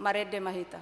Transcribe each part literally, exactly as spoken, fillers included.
Marende ma hita.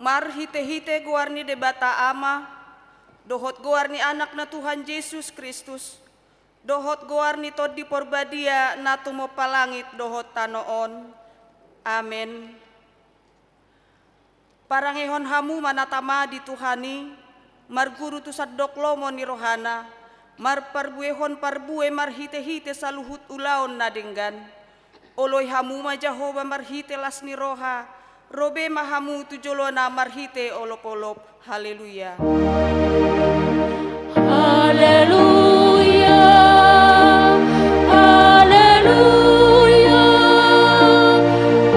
Marhitehite goar ni Debata Ama, dohot goar ni Anakna Tuhan Jesus Kristus, dohot goar ni Tondi Parbadia na tumompa langit dohot tano on. Amen. Parangehon hamu ma na tama di Tuhan i, marguru tu sandok lomo ni rohana, marparbuehon parbue marhitehite saluhut ulaon na denggan. Oloi hamu ma Jahowa marhite las ni roha, ro be ma hamu tu jolona marhite olopolop. Haleluya. Haleluya, haleluya,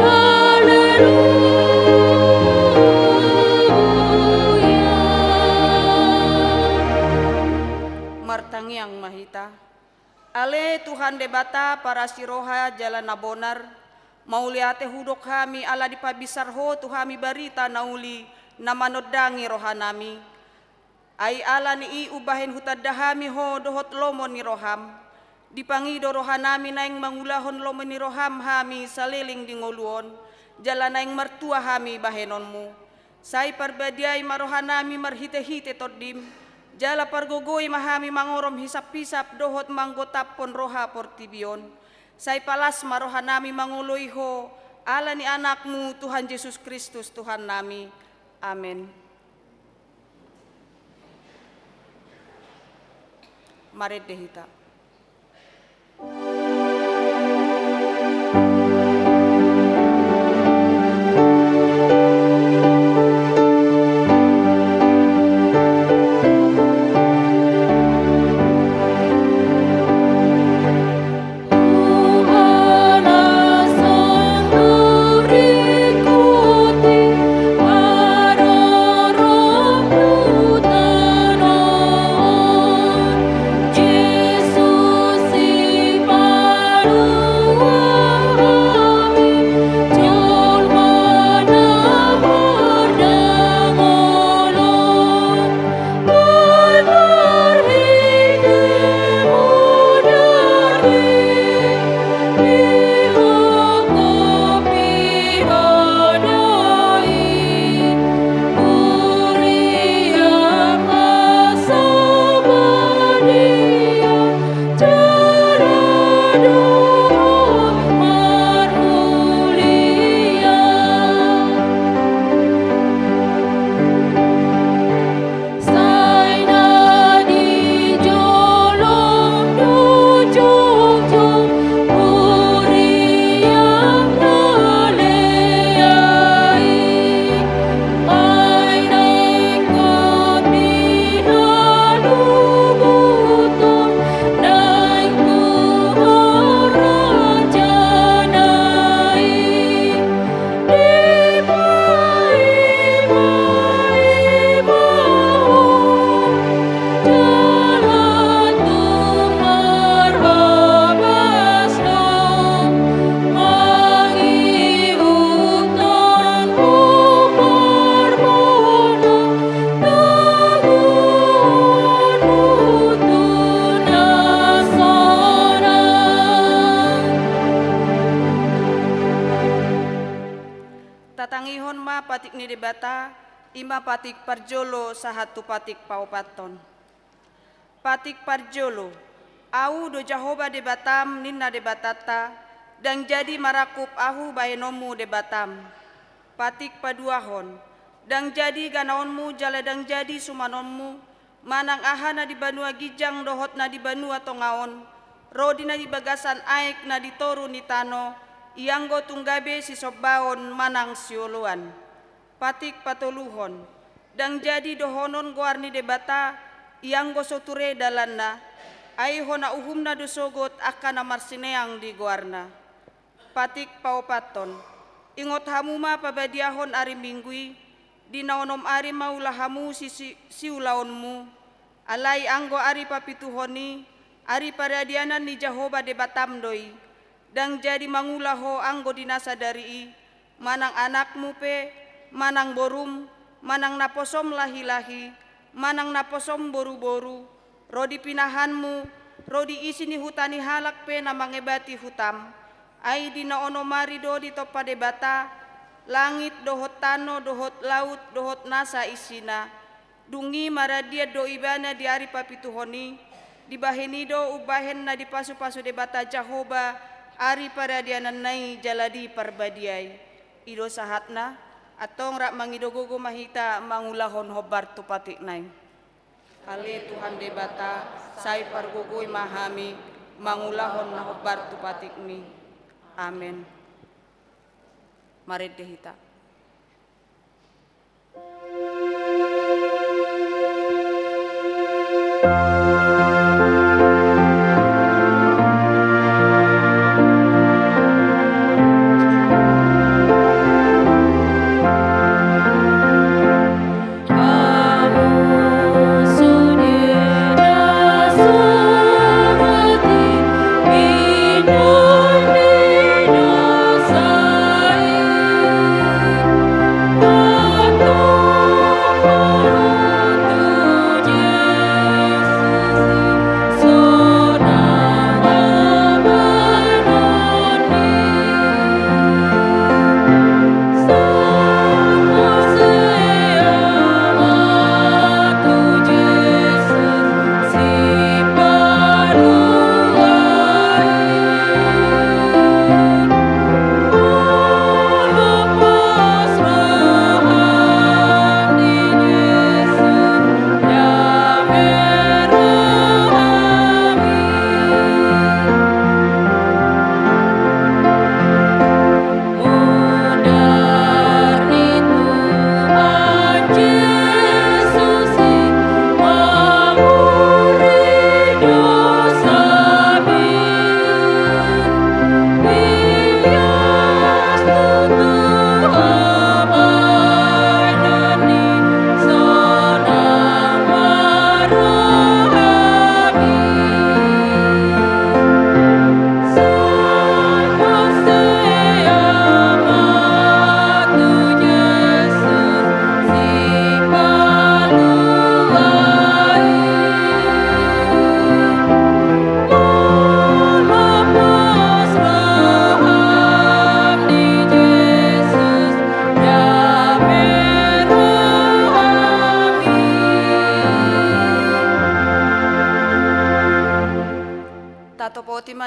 haleluya. Martangiang ma hita. Ale Tuhan Debata parasi roha jala na bonar, Mauliate hudok hami ala dipabinsar Ho tu hami barita na uli na manondangi rohanami. Ai ala ni i umbahen hutanda hami Ho dohot lomo ni roham, dipangido rohanami naeng mangulahon lomo ni roham hami saleleng di ngolu on, jala naeng martua hami bahenonmu. Sai parbadiai ma rohanami marhitehite Tondim, jala pargogoi ma hami mangorom hisaphisap dohot manggotaphon roha portibi on. Sai palas ma rohanami mangoloi Ho, ala ni Anakmu Tuhan Jesus Kristus Tuhannami. Amen. Marende hita. Tatangihon ma patik ni Debata, i ma patik parjolo sahat tu patik paopathon. Patik parjolo. Ahu do Jahowa Debatam, ninna Debatanta, ndang jadi marangkup Ahu bahenonmu Debatam. Patik paduahon. Ndang jadi ganaonmu jala ndang jadi sumanonmu, manang aha na di banua ginjang dohot na di banua tonga on, ro di na di bagasan aek na di toru ni tano, ianggo tung gabe sisombaon manang sioloan. Patik patoluhon. Ndang jadi dohonon goar ni Debata, ianggo so ture dalanna, ai hona uhumna do sogot angka na marsineang di goarna. Patik paopathon. Ingot hamu ma pabadiahon ari Minggu i, di na onom ari ma ula hamu si, si, siulaonmu. Alai anggo ari papituhon i, ari paradianan ni Jahowa Debatam do i. Ndang jadi mangula ho anggo di na sadari i, manang anakmu pe, manang borum, manang naposom lahilahi, manang naposom boruboru, ro di pinahanmu, ro di isi ni huta ni halak pe na mangebati hutam. Ai di na onom ari do ditompa Debata langit dohot tano dohot laut dohot nasa isina. Dung i maradian do ibana di ari papituhon i, dibahen i do umbahen na dipasupasu Debata Jahowa ari paradiananna i jala diparbadiai. I do sahatna. Antong rap mangido gogo ma hita mangulahon hombar tu patikna i. Ale Tuhan Debata, sai pargogoi ma hami mangulahon na hombar tu patikmi. Amen. Marende hita.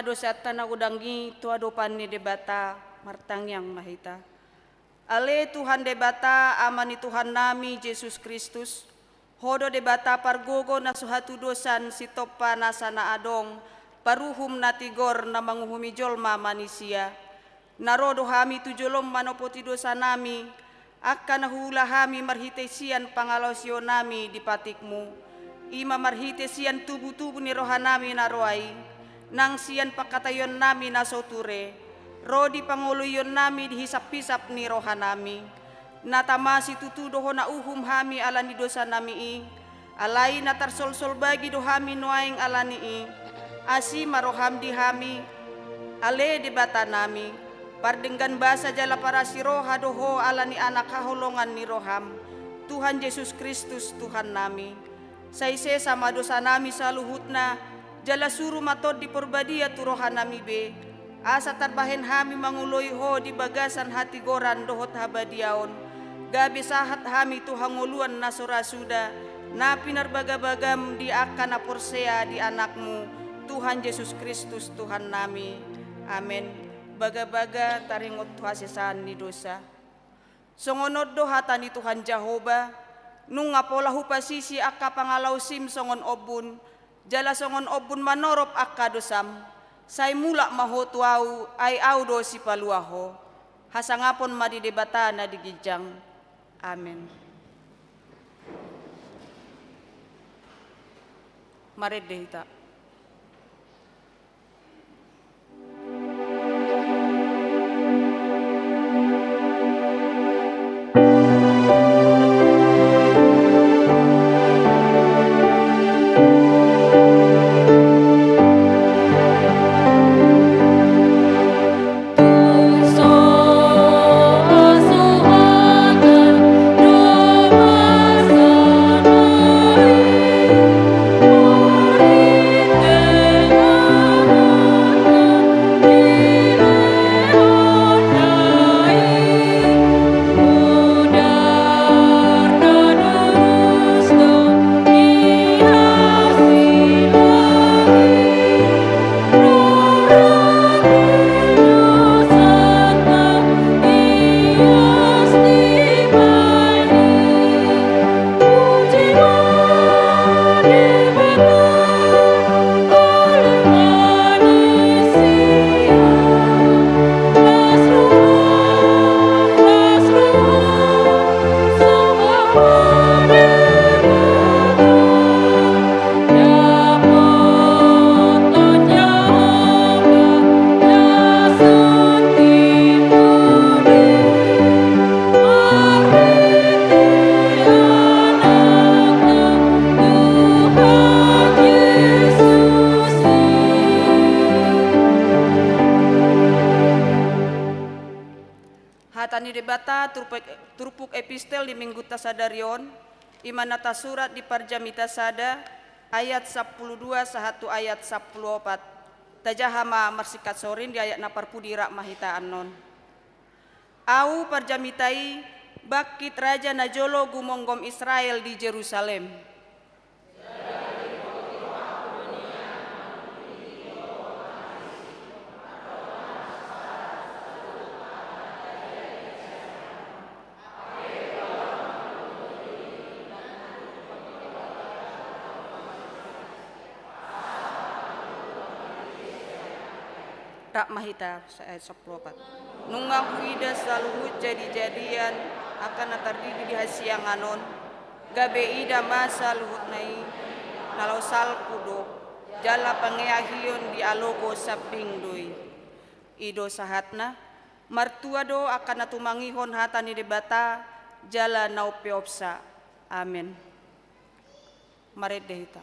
dosanta na godang i tu adopan ni Debata. Martangiang ma hita. Ale Tuhan Debata, Ama ni Tuhannami Jesus Kristus, Ho do Debata pargogo na so hatudosan, sitompa nasa na adong, paruhum na tigor na manguhumi jolma manisia. Na ro do hami tu jolom manopoti dosanami, angka na huula hami marhite sian pangalaosionami di patikmu. I ma marhite sian tubutubu ni rohanami na roa i, nang sian pangkataionnami na so ture, ro di pangoloionnami di hisaphisap ni rohanami. Na tama situtu do hona uhum hami ala ni dosanami i, alai na tarsolsol bagi do hami nuaeng ala ni i. Asi ma roham di hami, ale Debatanami, pardenggan basa jala parasi roha do ho ala ni Anak haholongan ni roham, Tuhan Jesus Kristus Tuhannami. Sai sesa ma dosanami saluhutna, jala suru ma Tondi Porbadia tu rohanami be, asa tarbahen hami mangoloi ho di bagasan hatigoran dohot habadiaon, gabe sahat hami tu hangoluan na so ra suda, na pinarbagabagam di angka na porsea di Anakmu, Tuhan Jesus Kristus Tuhannami. Amen. Bagabaga taringot tu hasesaan ni dosa. Songon on do hata ni Tuhan Jahowa, nunga pola hupasisi angka pangalaosim songon ombun, jala songon ombun manorop angka dosam, sai mulak ma ho tu Ahu, ai Ahu do Sipalua ho. Hasangapon ma di Debata na di ginjang. Amen. Marende hita. Hata ni Debata turpuk, turpuk epistel di minggunta sadari on, i ma na tasurat di Parjamita sada, ayat sampulu dua sahat tu ayat sampulu opat. Tajaha ma marsingkat sorin di ayat na parpudi, rap ma hita annon. Ahu parjamita i, bangkit raja na jolo gumonggom Israel di Jerusalem. Rap ma hita, sa-, eh, sampulu opat. Nunga huida saluhut jadijadian angka na tardidi di hasiangan on, gabe ida ma saluhutna i na laho salpu do, jala pangeahion di alogo sambing do i. I do sahatna. Martua do angka na tumangihon hata ni Debata jala na umpeopsa. Amen. Marende hita.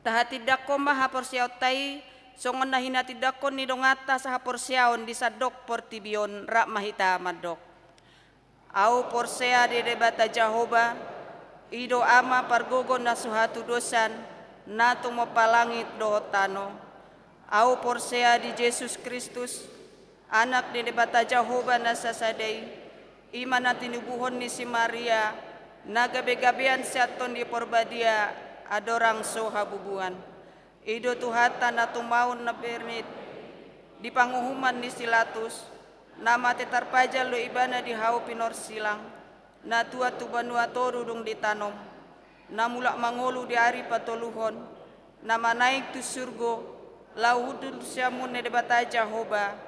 Tahatindangkon ma haporseaonta i, songon na hinatindangkon ni donganta sahaporseaon di sandok portibi on. Rap ma hita mandok. Ahu porsea di Debata Jahowa, i do Ama pargogo na so hatudosan, na tumompa langit dohot tano. Ahu porsea di Jesus Kristus, Anak ni Debata Jahowa na sasada i, i ma na tinubuhon ni si Maria, na gabegabean sian Tondi Porbadia, andorang so habubuhan. I do Tuhanta na tumaon na bernit di panguhuman ni si Latus, na mate tarpajal do Ibana di hau pinorsilang, na tuat tu banua toru dung ditanom, na mulak mangolu di ari patoluhon, na manaek tu surgo, laho hundul tu siamun ni Debata Jahowa,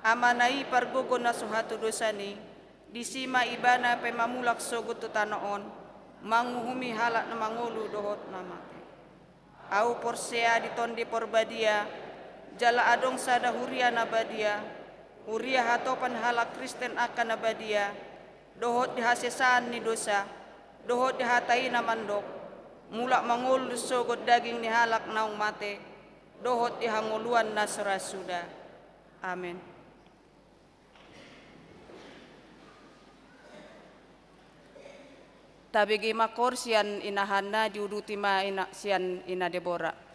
Amana i pargogo na so hatudosan i. Disi ma Ibana pe mamulak sogot tu tano on, manguhumi halak na mangolu dohot na mate. Ahu porsea di Tondi Porbadia, jala adong sada huria na badia, huria hatopan halak Kristen angka na badia, dohot di hasesaan ni dosa, dohot di hata i na mandok, mulak mangolu sogot daging ni halak naung mate, dohot di hangoluan na so ra suda. Amen. Tabege ma koor sian ina Hanna, diuduti ma ina, sian ina Debora.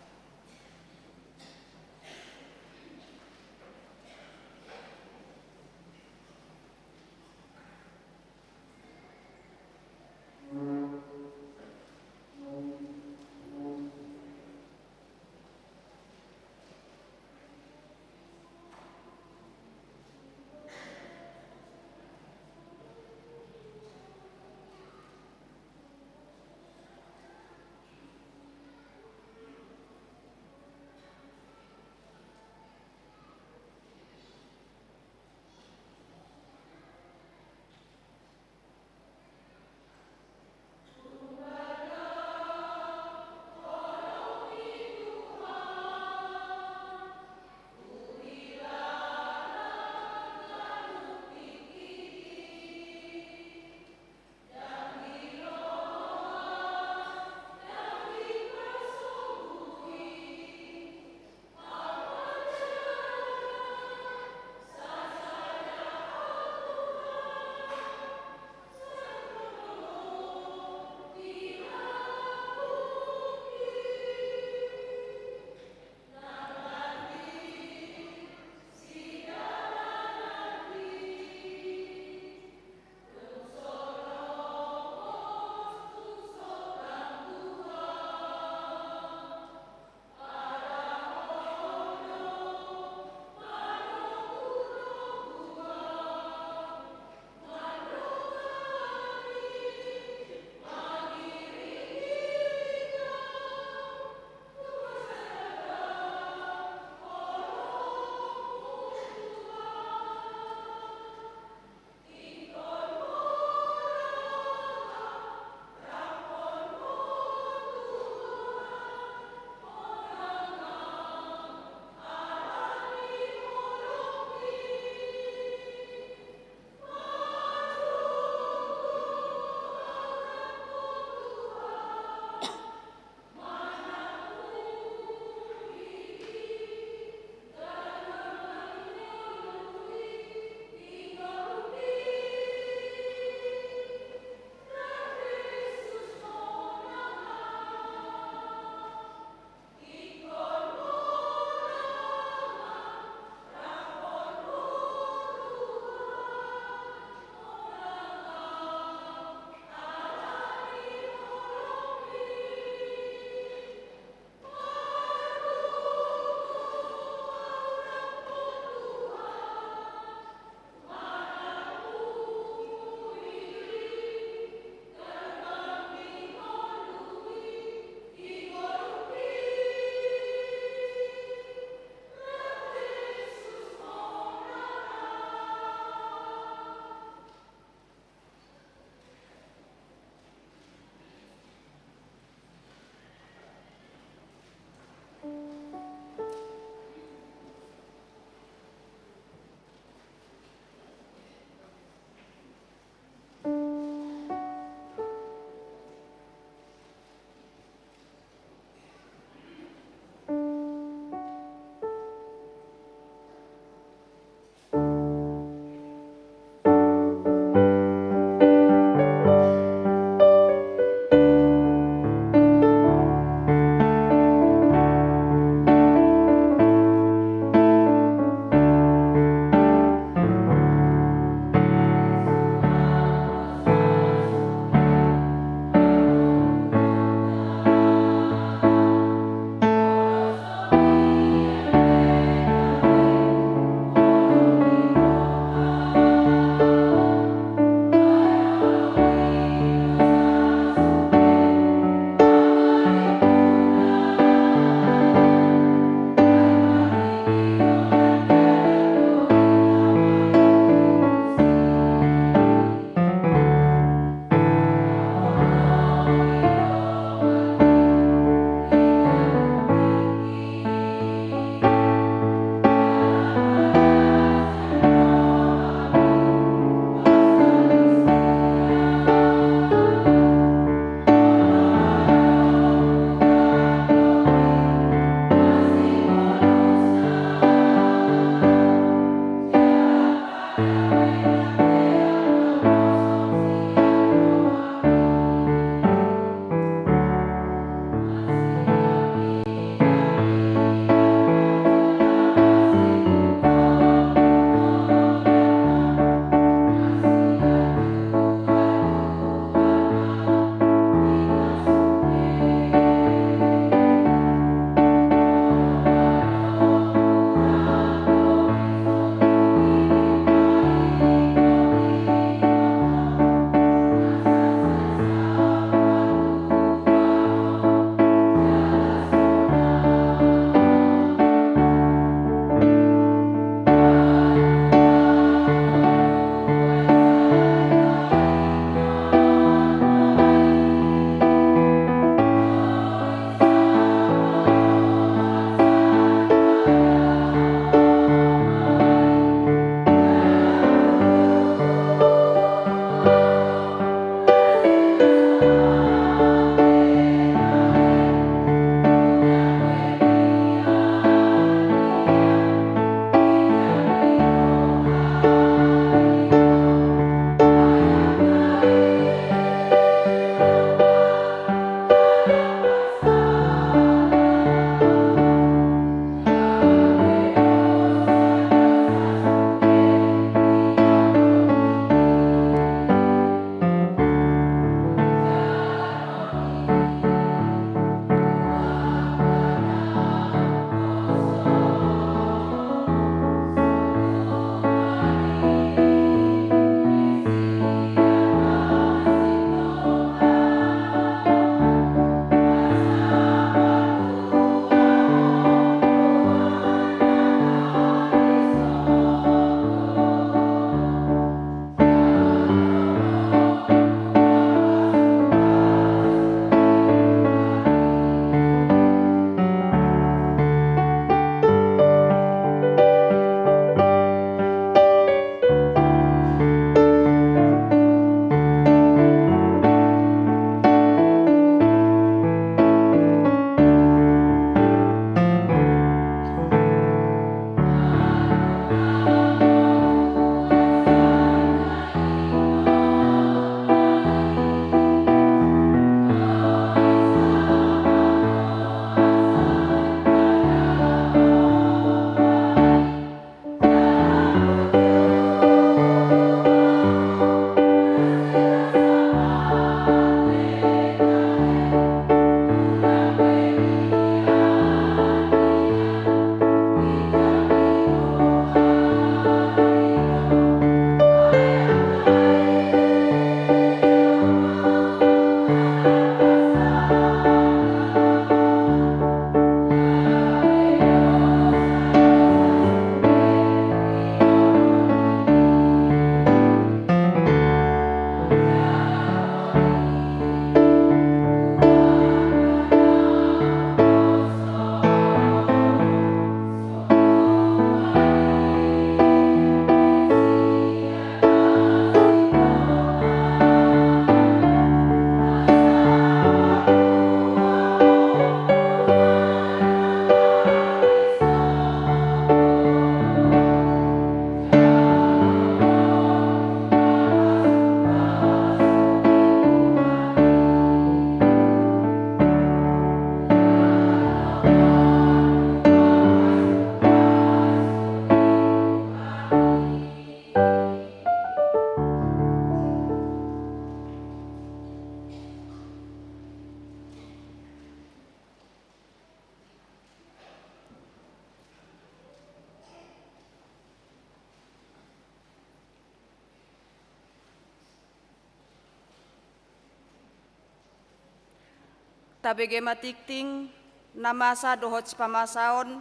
Tabege ma tingting na masa dohot sipamasaon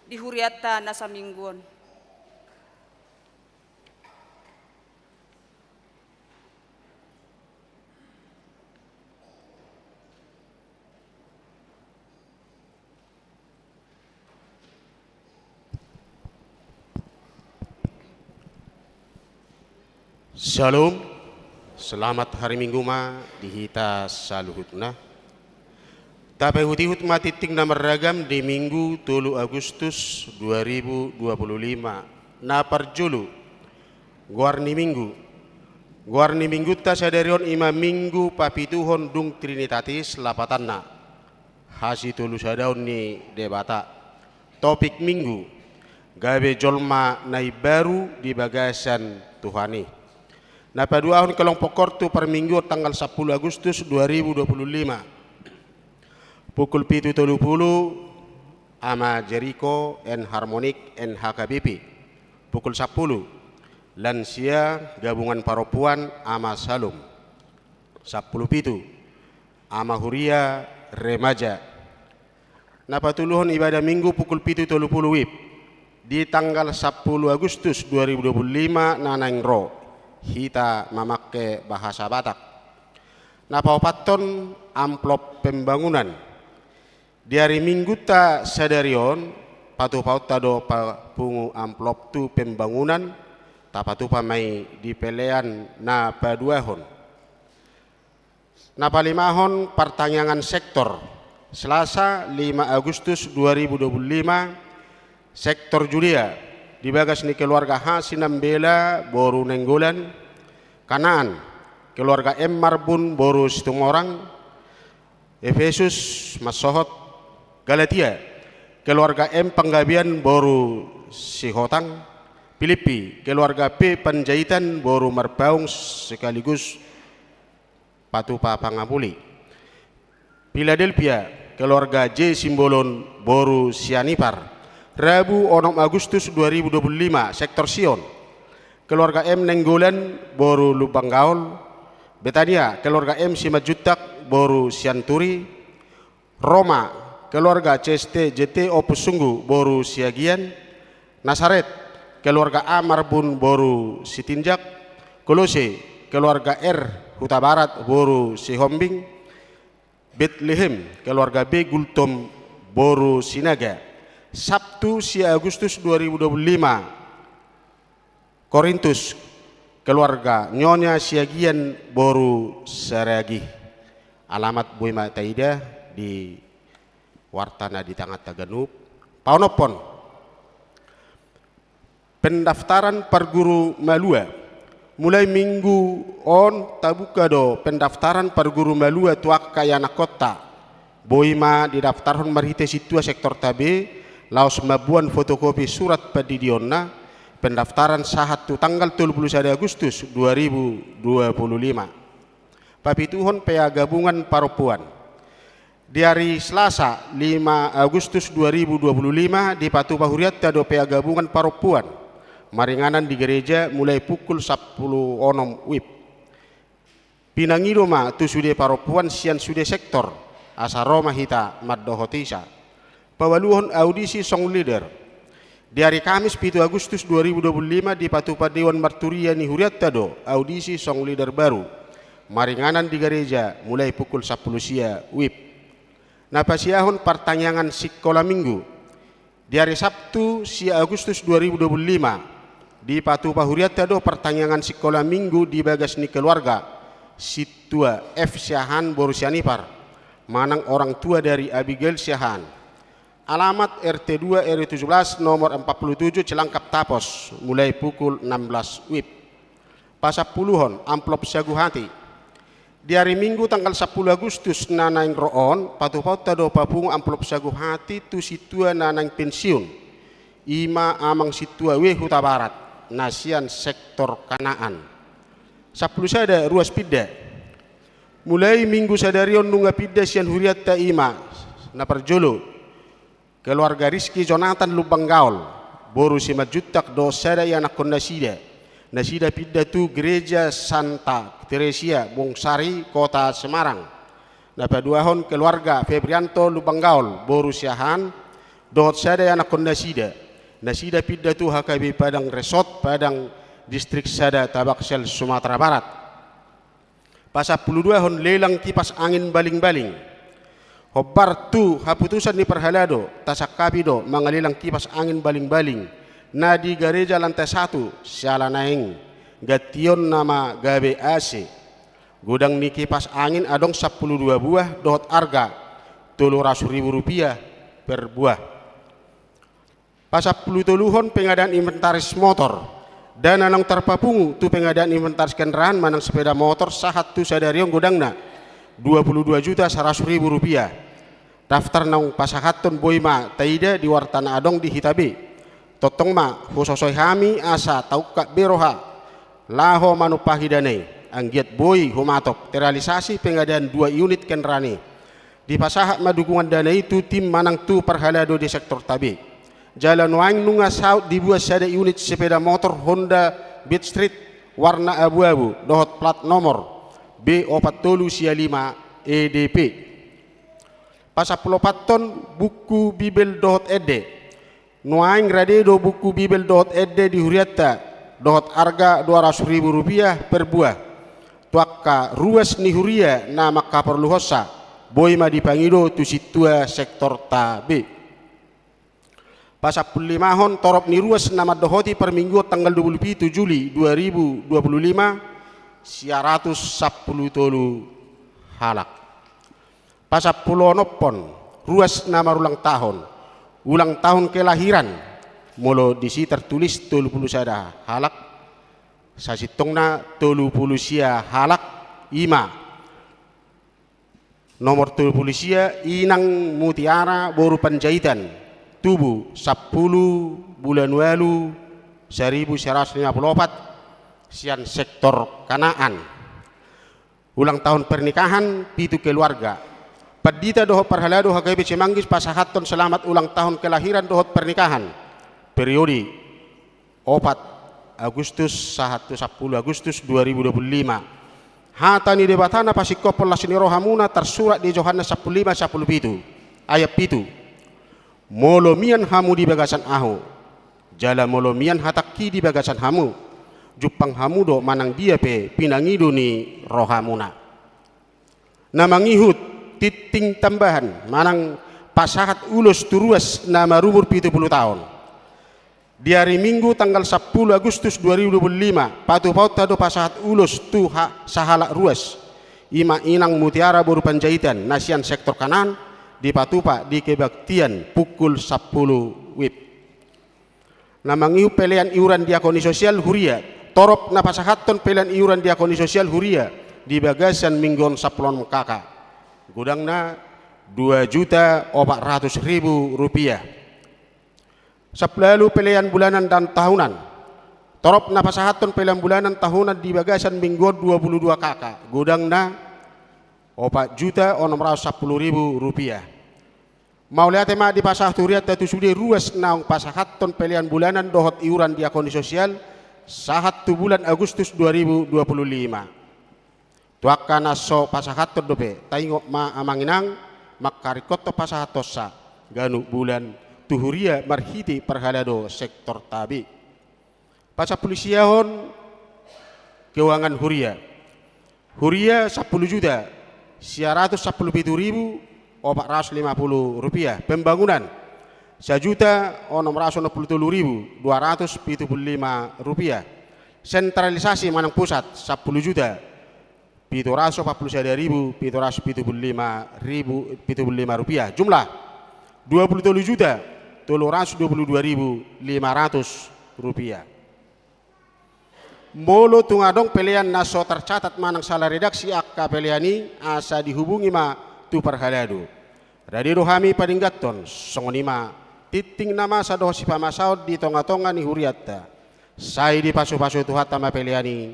di hurianta na saminggu on. Syalom. Selamat hari Minggu ma di hita saluhutna. Tapaihut-ihut ma tingting na marragam di Minggu tolu Agustus dua ribu dua puluh lima. Na parjolo, goar ni Minggu. Goar ni Minggunta sadari on i ma Minggu papituhon dung Trinitatis lapatanna, hasitolusadaon ni Debata. Topik Minggu: Gabe jolma na imbaru di bagasan Tuhan i. Na paduahon kelompok khor tu parmingguon tanggal sampulu Agustus dua ribu dua puluh lima. Pukul pitu tolu pulu, Ama Jeriko and Harmonik and H K B P. Pukul sampulu, lansia gabungan parompuan Ama Salom. Sampulu pitu, Ama Huria Remaja. Na patoluhon ibadah Minggu pukul pitu tolu pulu WIB. Di tanggal sampulu Agustus dua ribu dua puluh lima na naeng ro, hita mamangke bahasa Batak. Na paopathon, amplop pembangunan. Di ari Minggunta sadari on, patupaonta do papungu amplop tu pembangunan, tapatupa ma i di pelean na paduahon. Na palimahon, partangiangan sektor. Selasa, lima Agustus dua ribu dua puluh lima, sektor Judea, di bagas ni keluarga H Sinambela boru Nainggolan, Kanaan, keluarga M Marbun boru Situmorang, Efesus, mansohot, Galatia, keluarga M Panggabean boru Sihotang, Pilippi, keluarga P Panjaitan boru Marpaung sekaligus patupa pangapuli. Piladelpia, keluarga J Simbolon boru Sianipar. Rabu, onom Agustus dua ribu dua puluh lima, sektor Sion, keluarga M Nainggolan boru Lumban Gaol. Betania, keluarga M Simanjuntak boru Sianturi. Roma, keluarga C S T J T Opus Sunggu boru Siagian. Nasaret, keluarga A Marbun boru Sitinjak. Kolose, keluarga R Hutabarat boru Sihombing. Betlehem, keluarga B Gultom boru Sinaga. Sabtu, sia Agustus dua ribu dua puluh lima, Korintus, keluarga Nyonya Siagian boru Saragi. Alamat boi ma taida di warta na di tanganta ganup. Paonomhon, pendaftaran parguru malua. Mulai Minggu on tabuka do pendaftaran parguru malua tu angka ianakhonta. Boi ma didaftarhon marhite sintua sektorta be, laos mamboan fotokopi surat pandidionna. Pendaftaran sahat tu tanggal tolu pulu sada Agustus dua ribu dua pulu lima. Papituhon, P A Gabungan Parompuan. Di ari Selasa, lima Agustus dua ribu dua pulu lima, dipatupa hurianta do P A Gabungan Parompuan maringanan di gereja mulai pukul sampulu onom WIB. Pinangido ma tu sude parompuan sian sude sektor, asa ro ma hita mandohoti sa. Paualuhon, audisi song leader. Di ari Kamis, pitu Agustus dua ribu dua pulu lima, dipatupa Dewan Marturia ni hurianta do audisi song leader baru maringanan di gareja mulai pukul sampulu sia WIB. Na pasiahon, partangiangan sikola Minggu. Di ari Sabtu, sia Agustus dua ribu dua pulu lima, dipatupa hurianta do partangiangan sikola Minggu di bagas ni keluarga sintua F Siahaan boru Sianipar manang orang tua dari Abigail Siahaan. Alamat R T dua R W tujuh belas nomor empat puluh tujuh Cilangkap Tapos, mulai pukul enam belas WIB. Pasampuluhon, amplop sagu hati. Di ari Minggu tanggal sampulu Agustus na naeng ro on, patupaonta do papungu amplop sagu hati tu sintua na naeng pensiun, i ma Amang Sintua W Hutabarat, na sian sektor Kanaan. Sampulu sada, ruas pinda. Mulai Minggu sadari on nunga pinda sian hurianta, i ma, na parjolo, keluarga Rizky Jonathan Lumban Gaol boru Simanjuntak dohot sada ianakhon nasida. Nasida pinda tu Gereja Santa Teresia Bongsari, Kota Semarang. Na paduahon keluarga Febrianto Lumban Gaol, boru Siahaan, dohot sada ianakhon nasida. Nasida pinda tu H K B Padang Resort, Padang, Distrik Sada, Tabaksel, Sumatera Barat. Pasampuluduahon lelang kipas angin baling-baling. Hombar tu haputusan ni parhalado, tasangkapi do mangalelang kipas angin baling-baling na di gareja lantai satu, siala naeng gantionna ma gabe A C. Godang ni kipas angin adong sampulu dua buah dohot arga tolu ratus ribu rupiah per buah. Pasampulutoluhon pengadaan inventaris motor. Dana naung tarpapungu tu pengadaan inventaris kendaraan manang sepeda motor sahat tu sadari on godangna dua puluh dua juta saratus ribu rupiah. Daftar naung pasahathon boi ma taida di warta na adong di hita be. Tongtong ma husosoi hami asa taungkap be roha laho manumpahi dana i, anggiat boi humatop terrealisasi pengadaan dua unit kendaraan i. Dipasahat ma dukungan dana i tu tim manang tu parhalado di sektorta be. Jala nuaeng nunga saut dibuat sada unit sepeda motor Honda Beat Street warna abu-abu dohot plat nomor B opat tolu sia lima E D P. Pasampuluopathon buku Bibel dohot ende. Nuaeng rade do buku Bibel dohot ende di hurianta, dohot arga dua ratus ribu rupiah per buah. Tu angka ruas ni huria na mangkaporluhonsa, boi ma dipangido tu sintua sektorta be. Pasampululimahon torop ni ruas na mandohoti parmingguon tanggal dua puluh pitu Juli dua ribu dua puluh lima, sia ratus sampulu tolu halak. Pasampuluonomhon ruas na marulang tahun. Ulang tahun kelahiran, molo disi tertulis tolu pulu sada halak, sasintongna tolu pulu sia halak, i ma nomor tolu pulu sia Inang Mutiara boru Panjaitan, tubu sampulu bulan ualu saribu sia ratus lima pulu opat, sian sektor Kanaan. Ulang tahun pernikahan, pitu keluarga. Pandita dohot parhalado H K B Cimanggis pasahathon selamat ulang tahun kelahiran dohot pernikahan. Periode opat Agustus sahat tu sampulu Agustus dua ribu dua puluh lima. Hata ni Debata na pasingkophon las ni rohamuna tarsurat di Johannes sampulu lima sampulu pitu, ayat pitu. Molo mian hamu di bagasan Ahu, jala molo mian hatangki di bagasan hamu, jumpang hamu do manang dia pe pinangido ni rohamuna. Na mangihut tingting tambahan manang pasahat ulos tu ruas na marumur pitu pulu taon. Di ari Minggu tanggal sampulu Agustus dua ribu dua puluh lima, patupaonta do pasahat ulos tu ha-, sahalak ruas, i ma Inang Mutiara boru Panjaitan, na sian sektor Kanaan, dipatupa di kebaktian pukul sampulu wib. Na mangihut pelean iuran diakoni sosial huria, torop na pasahathon pelean iuran diakoni sosial huria di bagasan minggu on sampulu onom K K. Godangna dua juta opat ratus ribu rupiah. Sampulu ualu pelean bulanan dan tahunan. Torop na pasahathon pelean bulanan tahunan di bagasan minggu on dua pulu dua K K. Godangna opat juta onom ratus sampulu ribu rupiah. Mauliate ma dipasahat hurianta tu sude ruas naung pasahathon pelean bulanan dohot iuran diakoni sosial sahat tu bulan Agustus dua ribu dua puluh lima. Tu angka na so pasahathon dope, taingot ma amang inang, mangkaringkothon pasahathonsa ganup bulan tu huria marhite parhalado sektorta be. Pasampulu siahon keuangan huria. Huria sampulu juta sia ratus sampulu pitu ribu opat ratus lima pulu rupiah. Pembangunan sajuta onom ratus onom pulu tolu ribu dua ratus pitu pulu lima rupiah. Sentralisasi manang pusat sampulu juta pitu ratus opat pulu sada ribu pitu ratus pitu pulu lima ribu, pitu pulu lima rupiah. Jumlah dua pulu tolu juta tolu ratus dua pulu dua ribu lima ratus rupiah. Molo tung adong pelean na so tercatat manang salah redaksi angka pelean i, asa dihubungi ma tu parhalado. Rade do hami padengganhon, songon i ma tingting na masa dohot sipamasaon di tonga-tonga ni hurianta. Sai dipasupasu Tuhanta ma pelean i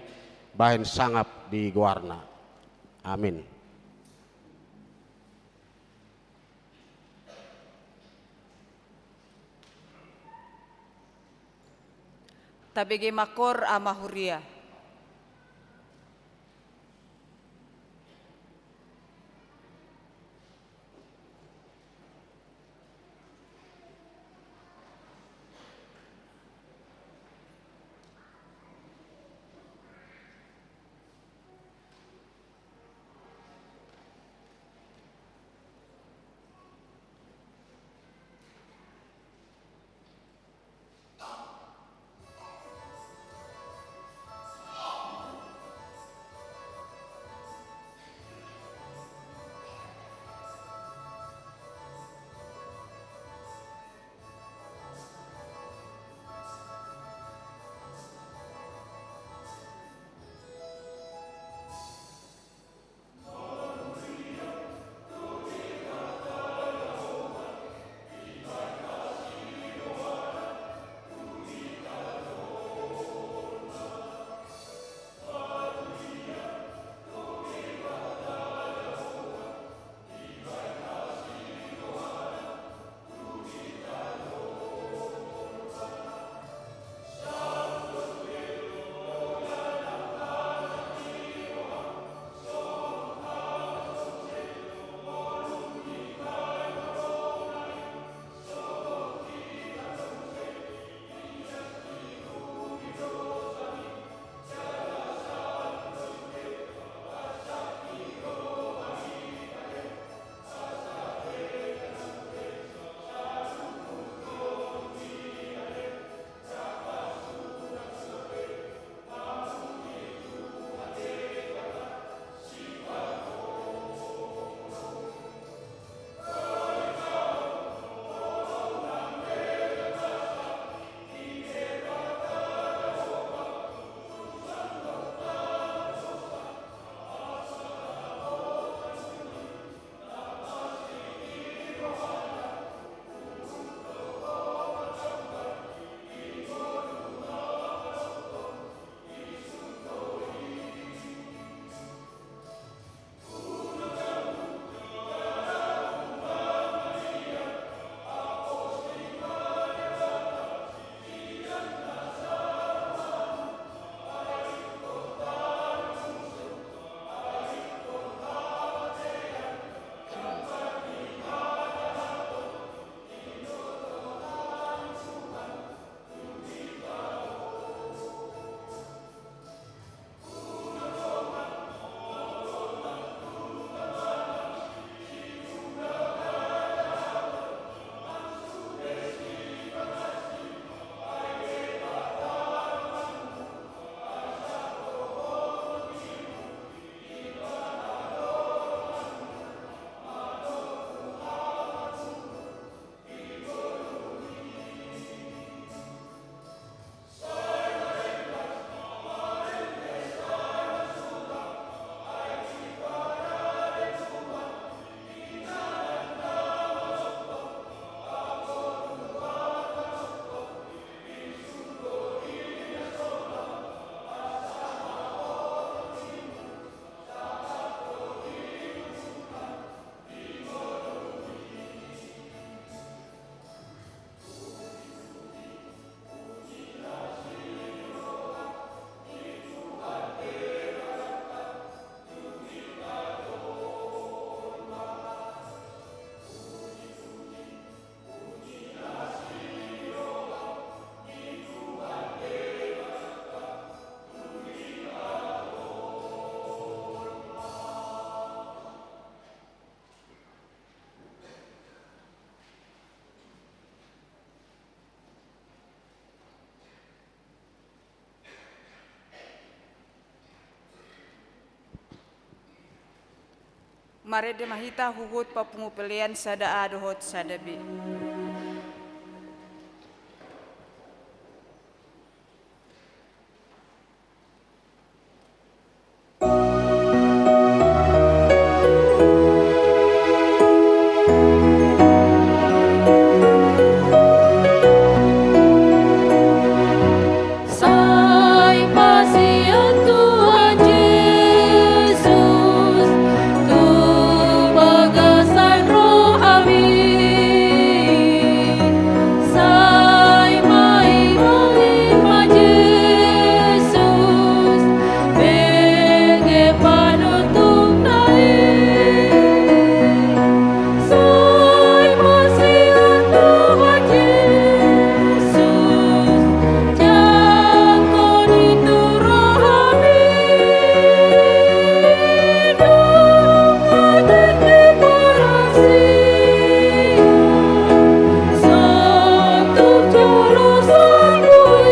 bahen sangap di goarna. Amin. Tabege ma koor ama huria. Marende ma hita huhut papungu pelean sada A dohot sada B. Sai pasian Tuhan Jesus tu bagasan rohami. Sai ma i, ma i ma Jesus, bege panutupna i. Sai pasian Tuhan Jesus, jangkon i tu rohami. Dung atik di parasian, sahat tu joloan salpu i.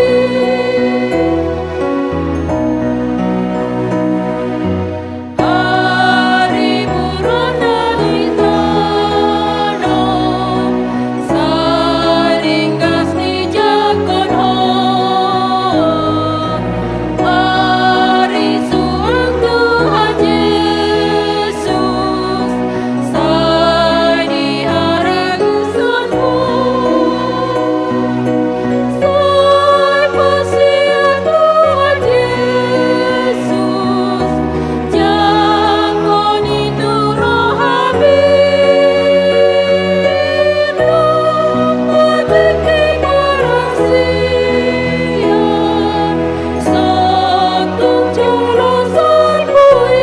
Hariburon na di tano, sai ringgas dijangkon Ho. Parisuang Tuhan Jesus, sai diharagusonmu. Sai pasian Tuhan Jesus, jangkon i tu rohami. Dung atik di parasian, sahat tu joloan salpu i.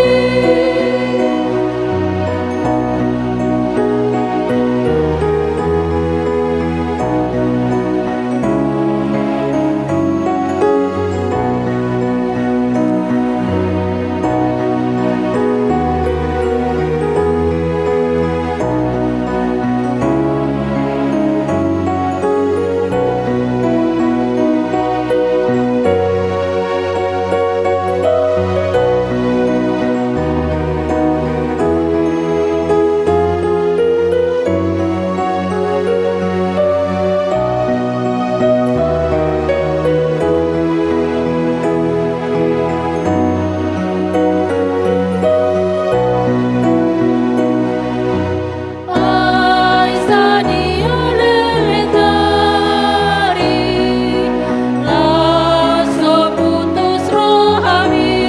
Ai sadia leleng ari, laos so putus rohami.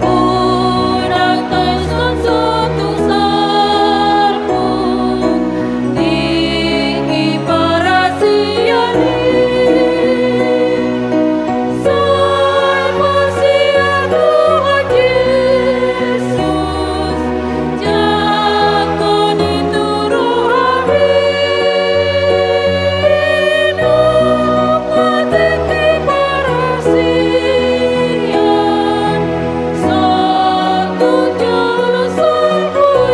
Unang taison so tung salpu, tingki parasian i. Sai pasian Tuhan Jesus, jangkon i tu rohami. Dung atik di parasian, sahat tu joloan salpu i.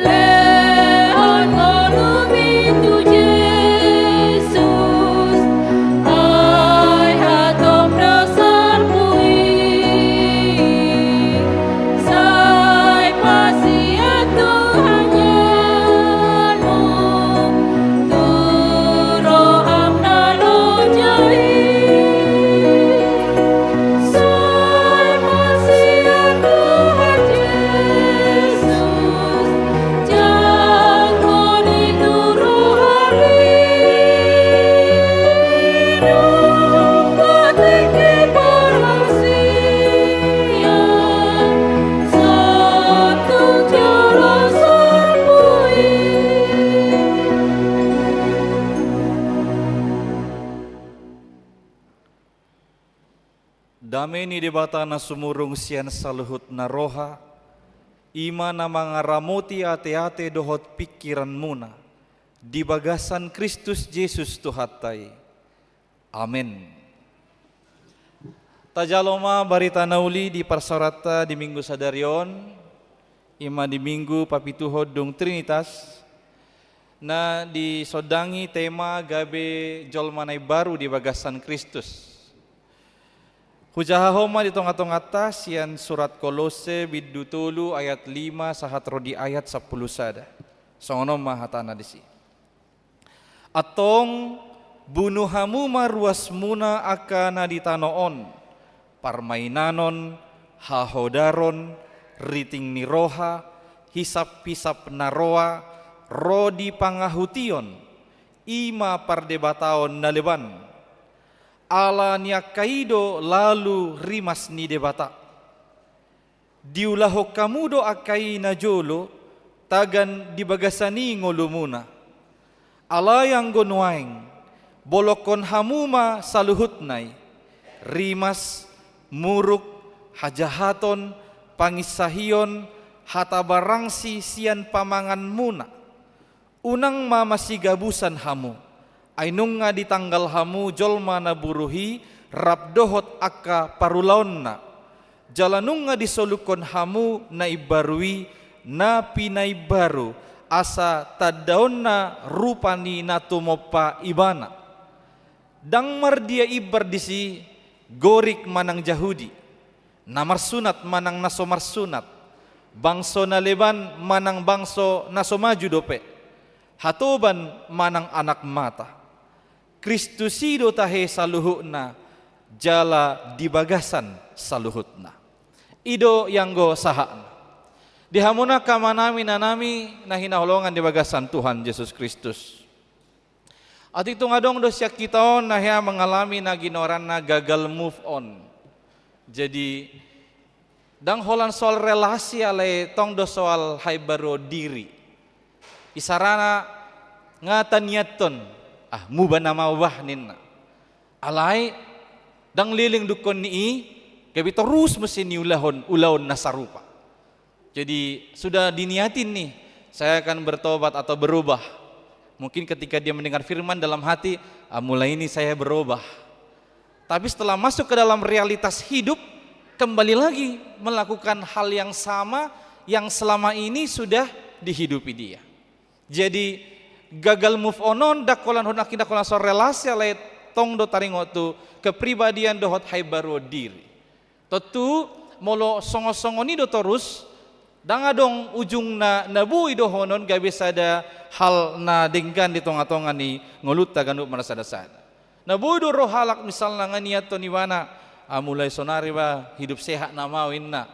Lehon ngolumi tu Jesus, ai hatop do salpu i. Sai pasian Tuhan Jesus, tu roham na loja i. Sai pasian Tuhan Jesus, jangkon i tu rohami. Dung atik di parasian, sahat tu joloan salpu i. Dame ni Debata na sumurung sian saluhut na roha, i ma na mangaramoti ateate dohot pingkiranmuna di bagasan Kristus Jesus Tuhanta i. Amen. Tajalo ma barita na uli di parsaoranta di Minggu sadari on, i ma di Minggu papituhon dung Trinitas, na disondangi tema gabe jolma na imbaru di bagasan Kristus. Hujahahon ma di tonga-tonganta sian surat Kolose bindu tolu ayat lima sahat ro di ayat sampulu sada. Songon on ma hatana disi. Antong, bunu hamu ma ruasmuna angka na di tano on, parmainanon, hahodaron, riting ni roha, hisap-hisap na roa, ro di pangahution, i ma pardebataon na leban. Ala ni angka i do lalu rimas ni Debata. Diulahon hamu do angka i najolo, tagan di bagasan i ngolumuna. Alai anggo nuaeng, bolongkon hamu ma saluhutna i, rimas, muruk, hajahaton, panginsahion, hata barangsi sian pamanganmuna. Unang ma masigabusan hamu, ai nunga ditanggal hamu jolma na buruk i rap dohot angka parulaonna. Jala nunga disolukkon hamu na imbaru i na pinaimbaru, asa tandaonna rupa ni na tumompa ibana. Ndang mardia imbar disi Gorik manang Jahudi, na marsunat manang na so marsunat, bangso na leban manang bangso na so maju dope, hatoban manang anak mata. Kristus i do tahe saluhutna, jala di bagasan saluhutna. I do i anggo sahatna. Di hamuna angka amanami, inanami na hinaholongan di bagasan Tuhan Jesus Kristus. Atik tung adong do sian hita on na hea mangalami na ginoaranna gagal move on. Jadi, ndang holan soal relasi alai tong do soal haimbaruon diri. Isarana nga taniathon, ah, muba nama bah ninna. Alai, ndang leleng dungkon ni i, gabe torus mesti niulahon, ulaon na sarupa. Jadi, sudah diniatin nih, saya akan bertobat atau berubah. Mungkin ketika dia mendengar firman dalam hati, "Ah, mulai ini saya berubah." Tapi setelah masuk ke dalam realitas hidup, kembali lagi melakukan hal yang sama yang selama ini sudah dihidupi dia. Jadi, gagal move on on, ndang holan, ndang holan soal relasi, alai tong do taringot tu kepribadian dohot haimbaruon diri. Tontu, molo songon-songon i do torus, ndang adong ujungna, na boi dohonon gabe sada hal na denggan di tonga-tonga ni ngolunta ganup marsada-sada. Na boi do ro halak misalna nga niathon ibana, ah, mulai sonari bah hidup sehat nama au inna.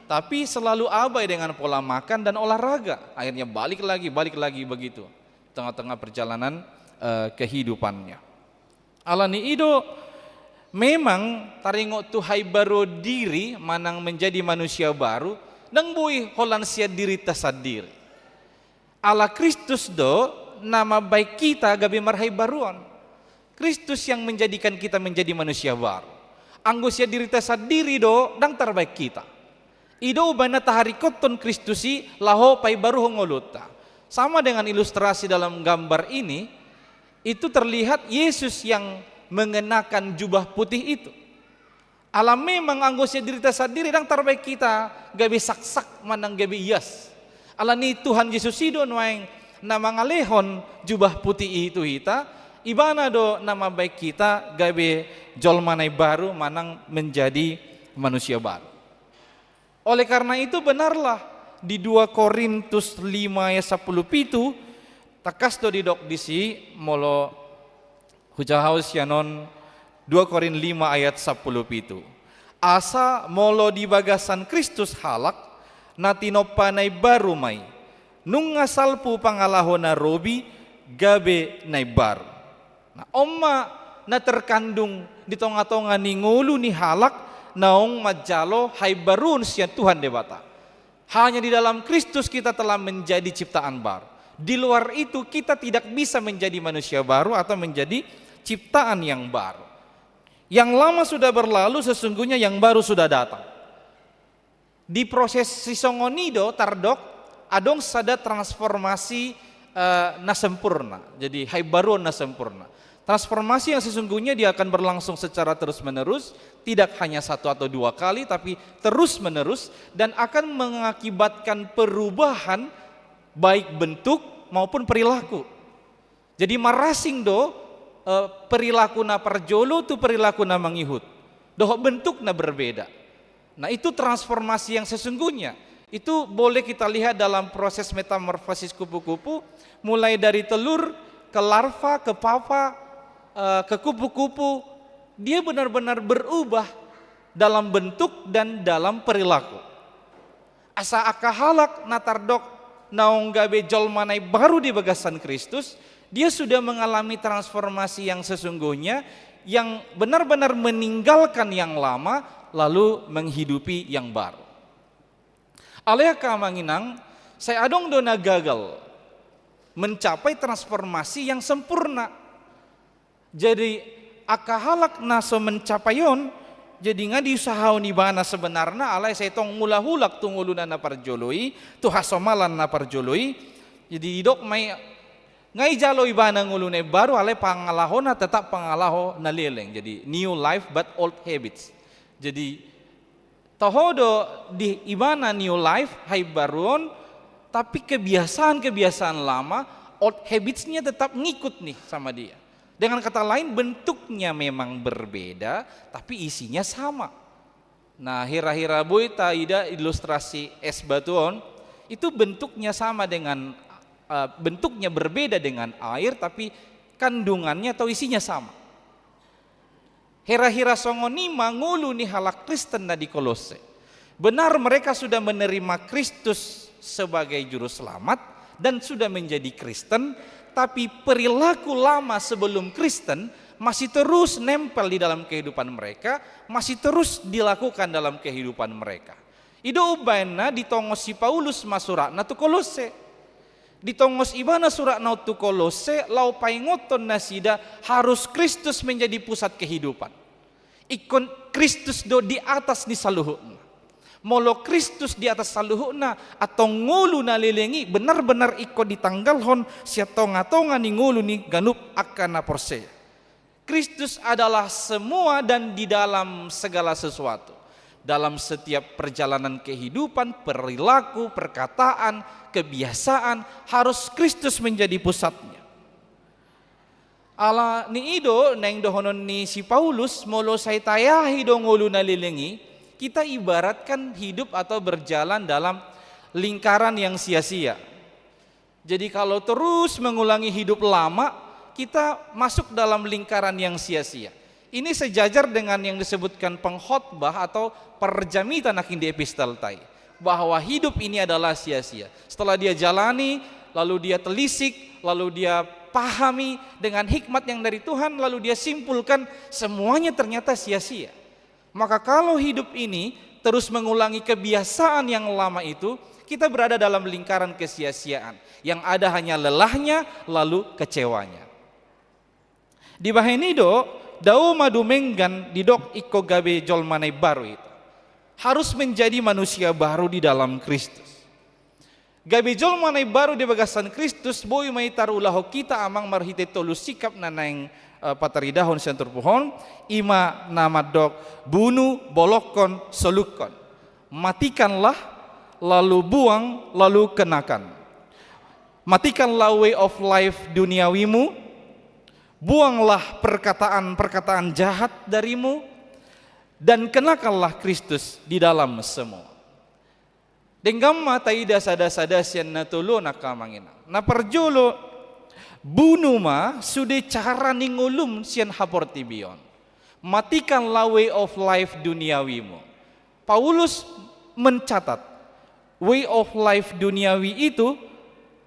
Tapi selalu abai dengan pola makan dan olahraga. Akhirnya balik lagi, balik lagi begitu. Tengah-tengah perjalanan, eh, kehidupannya. Alani i do, memang taringot tu haimbaruon diri manang menjadi manusia baru, ndang boi holan sian dirinta sandiri. Ala Kristus do na mambaen hita gabe marhaimbaruon. Kristus yang menjadikan kita menjadi manusia baru. Anggo sian dirinta sandiri do ndang tarbaen hita. I do umbahen na taharikothon Kristus i laho paimbaruhon ngolunta. Sama dengan ilustrasi dalam gambar ini, itu terlihat Yesus yang mengenakan jubah putih itu. Ala memang anggo sian dirinta sandiri ndang tarbaen hita gabe saksak manang gabe ias. Alani Tuhan Jesus i do nuaeng na mangalehon jubah putih i tu hita, ibana do na mambaen hita gabe jolma na imbaru manang menjadi manusia baru. Oleh karena itu, benarlah di dua Korintus lima ayat sampulu pitu, tangkas do didok disi, molo hujahahon sian on, dua Korin lima ayat sampulu pitu. Asa molo di bagasan Kristus halak, na tinompa na imbaru ma i, nunga salpu pangalaho na robi, gabe na imbaru. Nah, on ma na terkandung di tonga-tonga ni ngolu ni halak naung manjalo haimbaruon sian Tuhan Debata. Hanya di dalam Kristus kita telah menjadi ciptaan baru. Di luar itu kita tidak bisa menjadi manusia baru atau menjadi ciptaan yang baru. Yang lama sudah berlalu, sesungguhnya yang baru sudah datang. Di proses sisongon i do tardok, adong sada transformasi, eh, na sempurna. Jadi, haimbaruon na sempurna. Transformasi yang sesungguhnya dia akan berlangsung secara terus-menerus, tidak hanya satu atau dua kali, tapi terus-menerus, dan akan mengakibatkan perubahan baik bentuk maupun perilaku. Jadi marasing do, eh, perilaku na parjolo tu perilaku na mangihut. dohot bentukna berbeda. Nah, itu transformasi yang sesungguhnya. Itu boleh kita lihat dalam proses metamorfosis kupu-kupu, mulai dari telur ke larva, ke pupa, eh, ke kupu-kupu. Dia benar-benar berubah dalam bentuk dan dalam perilaku. Asa angka halak na tardok naung gabe jolma na imbaru di bagasan Kristus, dia sudah mengalami transformasi yang sesungguhnya, yang benar-benar meninggalkan yang lama, lalu menghidupi yang baru. Alai angka amang inang, sai adong do na gagal mencapai transformasi yang sempurna. Jadi, angka halak na so mencapai on, jadi nga diusahahon ibana sebenarna, alai sai tong mulak-ulak tu ngoluna na parjolo i, tu hasomalan na parjolo i. Jadi, didok ma i, nga dijalo ibana ngolu na imbaru, alai pangalahona tetap pangalaho na leleng. Jadi, new life but old habits. Jadi, toho do di ibana new life, haimbaruon, tapi kebiasaan-kebiasaan lama, old habits-nya tetap ngikut nih sama dia. Dengan kata lain, bentuknya memang berbeda, tapi isinya sama. Nah, hira-hira boi taida ilustrasi es batu on, itu bentuknya sama dengan, eh, bentuknya berbeda dengan air, tapi kandungannya atau isinya sama. Hira-hira songon i ma ngolu ni halak Kristen na di Kolose. Benar, mereka sudah menerima Kristus sebagai juru selamat dan sudah menjadi Kristen, tapi perilaku lama sebelum Kristen masih terus nempel di dalam kehidupan mereka, masih terus dilakukan dalam kehidupan mereka. I do umbahen na ditongos si Paulus ma suratna tu Kolose. Ditongos ibana suratna on tu Kolose, laho paingothon nasida harus Kristus menjadi pusat kehidupan. Ingkon Kristus do di atas ni saluhutna. Molo Kristus di atas saluhutna, antong ngolu na leleng i benar-benar ingkon ditanggalhon sian tonga-tonga ni ngolu ni ganup angka na porsea. Kristus adalah semua dan di dalam segala sesuatu. Dalam setiap perjalanan kehidupan, perilaku, perkataan, kebiasaan, harus Kristus menjadi pusatnya. Ala ni i do naeng dohonon ni si Paulus, molo sai taeahi do ngolu na leleng i, kita ibaratkan hidup atau berjalan dalam lingkaran yang sia-sia. Jadi, kalau terus mengulangi hidup lama, kita masuk dalam lingkaran yang sia-sia. Ini sejajar dengan yang disebutkan pengkhotbah atau parjamita nangkin di epistelta i, bahwa hidup ini adalah sia-sia. Setelah dia jalani, lalu dia telisik, lalu dia pahami dengan hikmat yang dari Tuhan, lalu dia simpulkan, semuanya ternyata sia-sia. Maka kalau hidup ini terus mengulangi kebiasaan yang lama itu, kita berada dalam lingkaran kesia-siaan. Yang ada hanya lelahnya, lalu kecewanya. Dibahen i do, dao ma dumenggan didok ingkon gabe jolma na imbaru itu. Harus menjadi manusia baru di dalam Kristus. Gabe jolma na imbaru di bagasan Kristus, boi ma i tarulahon hita amang marhite tolu sikap na naeng, eh, pataridahon sian turpuk on, i ma na mandok bunu, bolongkon, solukkon. Matikanlah, lalu buang, lalu kenakan. Matikanlah way of life duniawimu, buanglah perkataan-perkataan jahat darimu, dan kenakanlah Kristus di dalam semua. Denggan ma taida sada-sada sian na tolu on angka amang inang. Na parjolo, bunu ma sude cara ni ngolum sian haportibion. Matikanlah way of life duniawimu. Paulus mencatat, way of life duniawi itu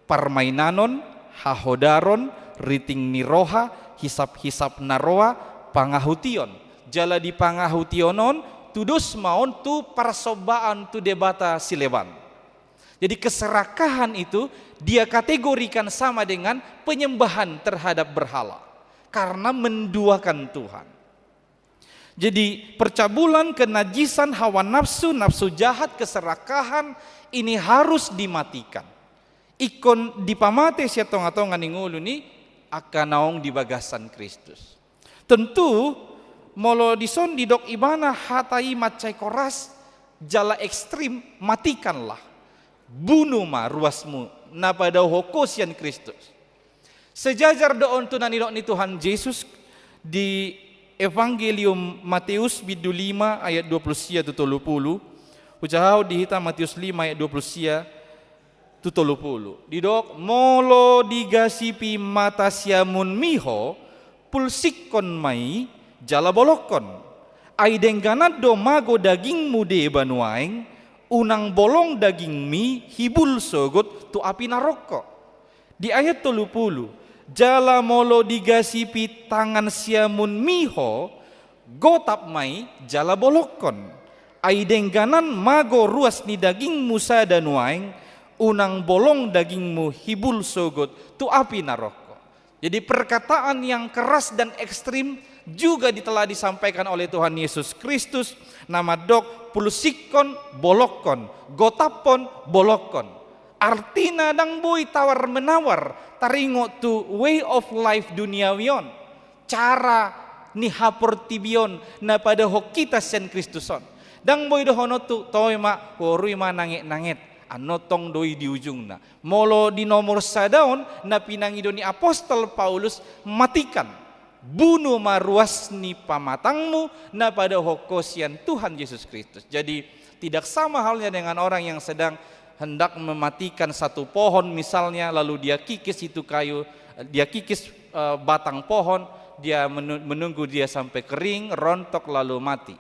parmainanon, hahodaron, riting ni roha, hisap-hisap na roa, pangahution. Jala di pangahution on, tudos ma on tu parsombaan tu debata sileban. Jadi keserakahan itu dia kategorikan sama dengan penyembahan terhadap berhala. Karena menduakan Tuhan. Jadi, percabulan, kenajisan, hawa nafsu, nafsu jahat, keserakahan, ini harus dimatikan. Ingkon dipamate sian tonga-tonga ni ngolu ni angka naung di bagasan Kristus. Tentu, molo dison didok ibana hata i mansai koras, jala ekstrim, matikanlah. Bunu ma ruasmu, na padaohon ho sian Kristus. Sejajar do on tu na nidok ni Tuhan Jesus di Evangelium Mateus bindu lima ayat dua pulu sia tu tolu pulu. Hujahahon di hita Mateus lima ayat dua pulu sia tu tolu pulu. Didok, molo digasipi mata siamunmi ho, pulsikkon ma i jala bolongkon. Ai dengganan do mago dagingmu deba nuaeng, unang bolong dagingmi hibul sogot tu api naroko. Di ayat tolu pulu, jala molo digasipi tangan siamunmi ho, gotap ma i jala bolongkon. Ai dengganan mago ruas ni dagingmu sada nuaeng, unang bolong dagingmu hibul sogot tu api naroko. Jadi perkataan yang keras dan ekstrim juga telah disampaikan oleh Tuhan Yesus Kristus, na mandok pulsikkon bolongkon, gotaphon bolongkon. Artina ndang boi tawar menawar taringot tu way of life duniawi on, cara ni haportibion na padohon hita sian Kristus on. Ndang boi dohonon tu toe ma, huorui ma nanget-nanget, annon tong do i di ujungna. Molo di nomor sada on, na pinangido ni apostel Paulus, matikan, bunu ma ruas ni pamatangmu na padohon ho sian Tuhan Yesus Kristus. Jadi tidak sama halnya dengan orang yang sedang hendak mematikan satu pohon misalnya, lalu dia kikis itu kayu, dia kikis eh, batang pohon, dia menu- menunggu dia sampai kering, rontok, lalu mati.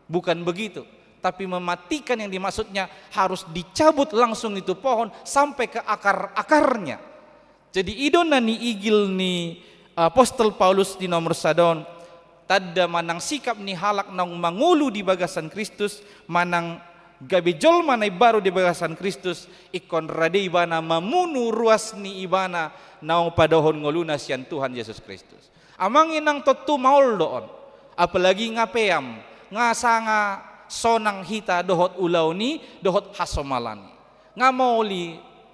Bukan begitu. Tapi mematikan yang dimaksudnya harus dicabut langsung itu pohon sampai ke akar-akarnya. Jadi i do na niigil ni apostel Paulus di nomor sada on, tanda manang sikap ni halak naung mangolu di bagasan Kristus, manang gabe jolma na imbaru di bagasan Kristus, ingkon rade ibana mamunu ruas ni ibana naung padohon ngoluna sian Tuhan Yesus Kristus. Amang inang, tontu maol do on. Apalagi nga peam, nga sanga sonang hita dohot ulaon i, dohot hasomalan i. Nga maol i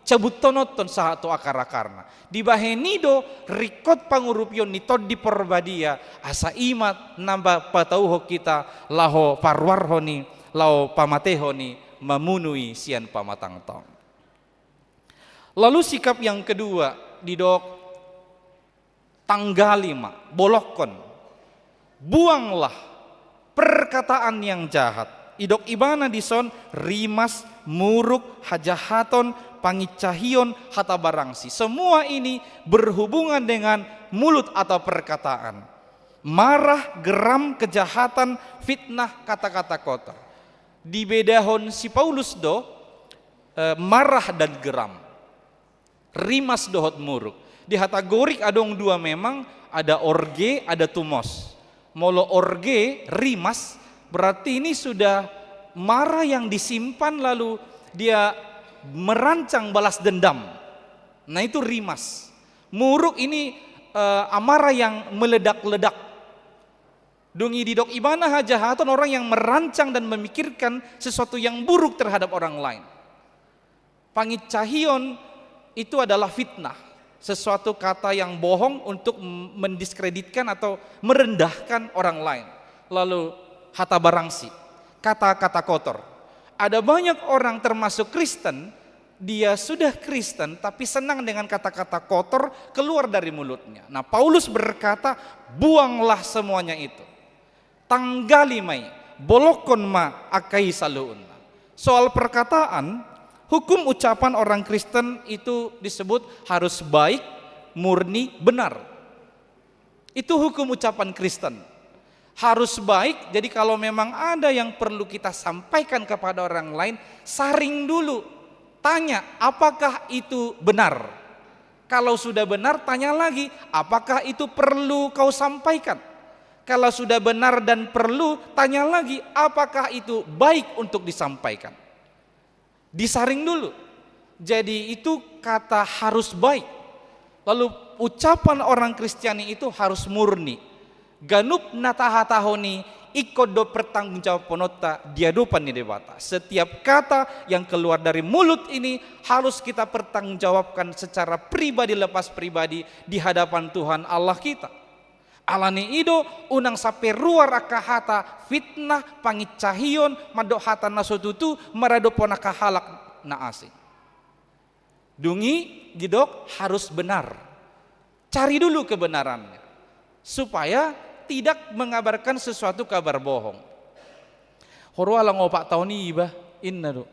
cabuthononhon sahat tu akar-akarna. Dibahen i do ringkot pangurupion ni Tondi Porbadia, asa i ma na patauhon hita laho paruarhon i, laho pamatehon i, mamunu i sian pamatangta on. Lalu sikap yang kedua didok, tanggali ma, bolongkon. Buanglah perkataan yang jahat. Didok ibana dison rimas, muruk, hajahaton, pangincahion, hata barangsi. Semua ini berhubungan dengan mulut atau perkataan. Marah, geram, kejahatan, fitnah, kata-kata kotor. Dibedahon si Paulus do eh, marah dan geram, rimas dohot muruk. Di hata Gorik adong dua memang, ada orge, ada thumos. Molo orge, rimas, berarti ini sudah marah yang disimpan lalu dia merancang balas dendam. Nah, itu rimas. Muruk ini eh, amarah yang meledak-ledak. Dung i didok ibana hajahaton, orang yang merancang dan memikirkan sesuatu yang buruk terhadap orang lain. Pangincahion itu adalah fitnah, sesuatu kata yang bohong untuk m- mendiskreditkan atau merendahkan orang lain. Lalu hata barangsi, kata-kata kotor. Ada banyak orang termasuk Kristen, dia sudah Kristen tapi senang dengan kata-kata kotor keluar dari mulutnya. Nah, Paulus berkata, buanglah semuanya itu. Tanggali ma i, bolongkon ma angka i saluhutna. Soal perkataan, hukum ucapan orang Kristen itu disebut harus baik, murni, benar. Itu hukum ucapan Kristen. Harus baik, jadi kalau memang ada yang perlu kita sampaikan kepada orang lain, saring dulu. Tanya, apakah itu benar? Kalau sudah benar, tanya lagi, apakah itu perlu kau sampaikan? Kalau sudah benar dan perlu, tanya lagi, apakah itu baik untuk disampaikan? Disaring dulu. Jadi itu kata harus baik. Lalu ucapan orang Kristiani itu harus murni. Ganup na tahatahon i ingkon do pertanggungjawabhononta di adopan ni Debata. Setiap kata yang keluar dari mulut ini harus kita pertanggungjawabkan secara pribadi lepas pribadi di hadapan Tuhan Allah kita. Alani i do unang sampe ruar angka hata fitnah, pangincahion, mandok hata na so tutu maradophon angka halak na asing. Dung i didok harus benar. Cari dulu kebenarannya. Supaya tidak mengabarkan sesuatu kabar bohong. Ho ro alang opat taon iba, inna do.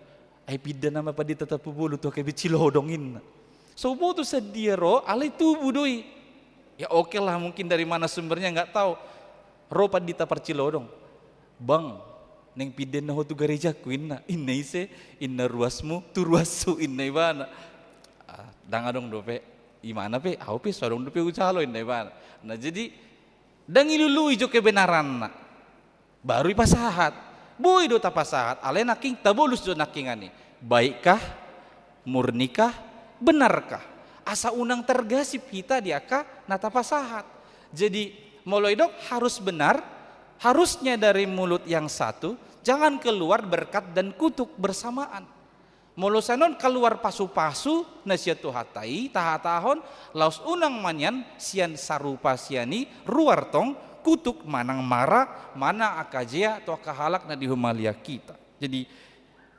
Ai pinda nama pandita Tampubolon tu H K B Cilodong, inna. So boto sadia ro, alai tubu do i. Ya oke lah, mungkin dari mana sumbernya nggak tahu. Ro pandita parcilodong. Bang, naeng pinda inna ho tu garejaku, inna. Inna ise? Inna ruasmu tu ruashu, inna ibana. Ah, ndang adong dope. Imana pe, au pe, so adong dope hujalo, inna ibana. Nah, jadi ndang dilului jo kebenaranna. Baru ipasahat. Boi do tapasahat, alai nangkin tabolus do nangkiningan i. Baikkah, murnikah, benarkah? Asa unang targasip hita di angka na tapasahat. Jadi, molo didok harus benar, harusnya dari mulut yang satu, jangan keluar berkat dan kutuk bersamaan. Molo sian on kaluar pasupasu na sian Tuhanta i, tahatahon, laos unang ma nian sian sarupa sian i, ruar tong kutuk manang mara, manang angka jea tu angka halak na di humaliang hita. Jadi,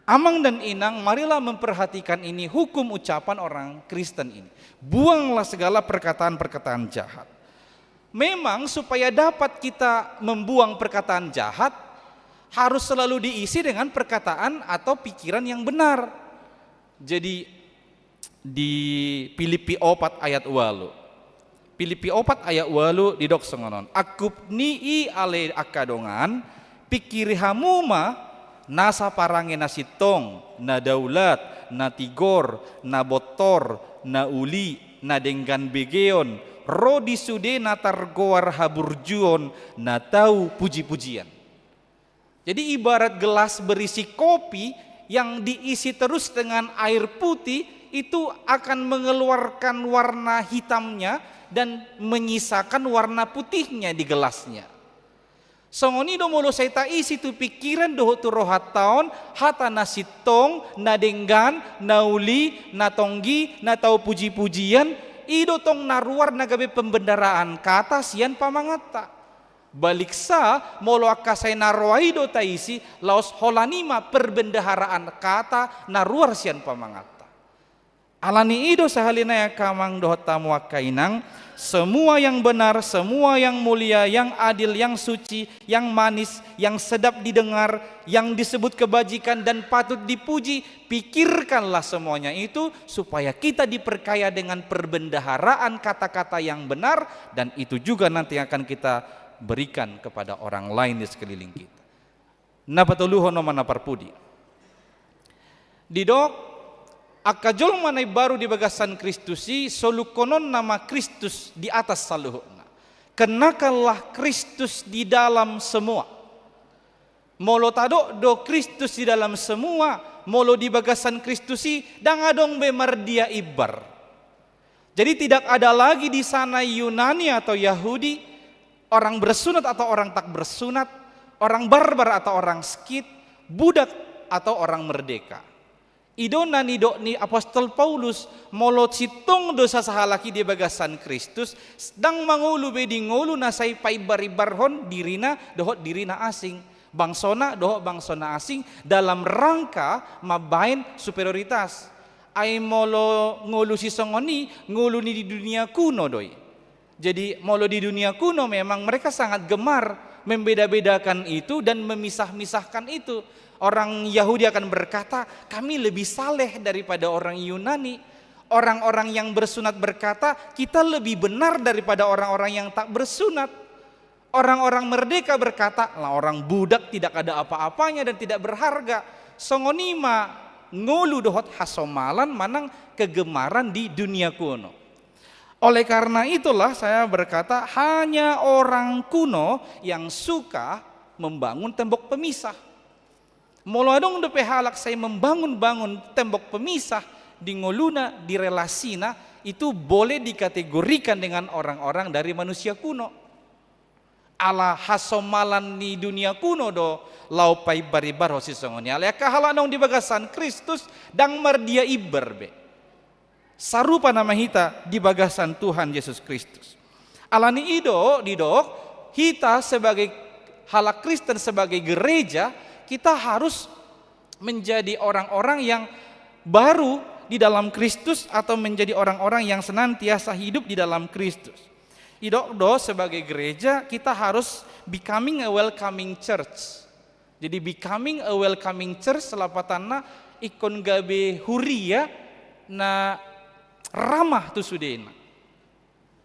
amang dan inang, marilah memperhatikan ini hukum ucapan orang Kristen ini. Buanglah segala perkataan-perkataan jahat. Memang supaya dapat kita membuang perkataan jahat, harus selalu diisi dengan perkataan atau pikiran yang benar. Jadi, di Pilippi opat ayat ualu. Pilippi opat ayat ualu didok songon on. Angkup ni i ale angka dongan, pingkiri hamu ma nasa parange na sintong, na daulat, na tigor, na bontor, na uli, na denggan begeon, ro di sude na targoar haburjuon, na tau puji-pujian. Jadi ibarat gelas berisi kopi yang diisi terus dengan air putih, itu akan mengeluarkan warna hitamnya dan menyisakan warna putihnya di gelasnya. Songon i do molo sai taisi tu pingkiran dohot tu rohanta on hata na sintong, na denggan, na uli, na tonggi, na tau puji-pujian, i do tong na ruar na gabe pembendaharaan kata sian pamanganta. Baliksa, molo angka sai na roa i do taisi, laos holan i ma perbendaharaan kata na ruar sian pamanganta. Alani i do sahali nai angka amang dohot hamu angka inang, semua yang benar, semua yang mulia, yang adil, yang suci, yang manis, yang sedap didengar, yang disebut kebajikan dan patut dipuji, pikirkanlah semuanya itu supaya kita diperkaya dengan perbendaharaan kata-kata yang benar, dan itu juga nanti akan kita berikan kepada orang lain di sekeliling kita. Na patoluhon on ma na parpudi. Didok, angka jolma na imbaru di bagasan Kristus i, soluhononna ma Kristus di atas saluhutna. Kenakanlah Kristus di dalam semua. Molo tadok do Kristus di dalam semua, molo di bagasan Kristus i, ndang adong be mardia imbar. Jadi tidak ada lagi di sana Yunani atau Yahudi, orang bersunat atau orang tak bersunat, orang barbar atau orang skit, budak atau orang merdeka. I do na nidok ni apostel Paulus, molo sintong do sasahalak i di bagasan Kristus, ndang mangolu be di ngolu na sai paimbar-imbarhon dirina dohot dirina asing, bangsona dohot bangsona asing dalam rangka mambaen superioritas. Ai molo ngolu sisongon i, ngolu ni di dunia kuno do i. Jadi, molo di dunia kuno memang mereka sangat gemar membeda-bedakan itu dan memisah-misahkan itu. Orang Yahudi akan berkata, "Kami lebih saleh daripada orang Yunani." Orang-orang yang bersunat berkata, "Kita lebih benar daripada orang-orang yang tak bersunat." Orang-orang merdeka berkata, "Lah, orang budak tidak ada apa-apanya dan tidak berharga." Songon i ma ngolu dohot hasomalan manang kegemaran di dunia kuno. Oleh karena itulah saya berkata, hanya orang kuno yang suka membangun tembok pemisah. Molo adong dope halak sai membangun-bangun tembok pemisah di ngoluna, di relasina, itu boleh dikategorikan dengan orang-orang dari manusia kuno. Ala hasomalan ni dunia kuno do laho paimbar-imbarhon sisongon i. Alai angka halak naung di bagasan Kristus ndang mardia imbar be. Sarupa nama hita di bagasan Tuhan Yesus Kristus. Alani i do didok, hita sebagai halak Kristen, sebagai gereja, kita harus menjadi orang-orang yang baru di dalam Kristus atau menjadi orang-orang yang senantiasa hidup di dalam Kristus. Didok do sebagai gereja, kita harus becoming a welcoming church. Jadi becoming a welcoming church, lapatanna ingkon gabe huria na ramah tu sudena.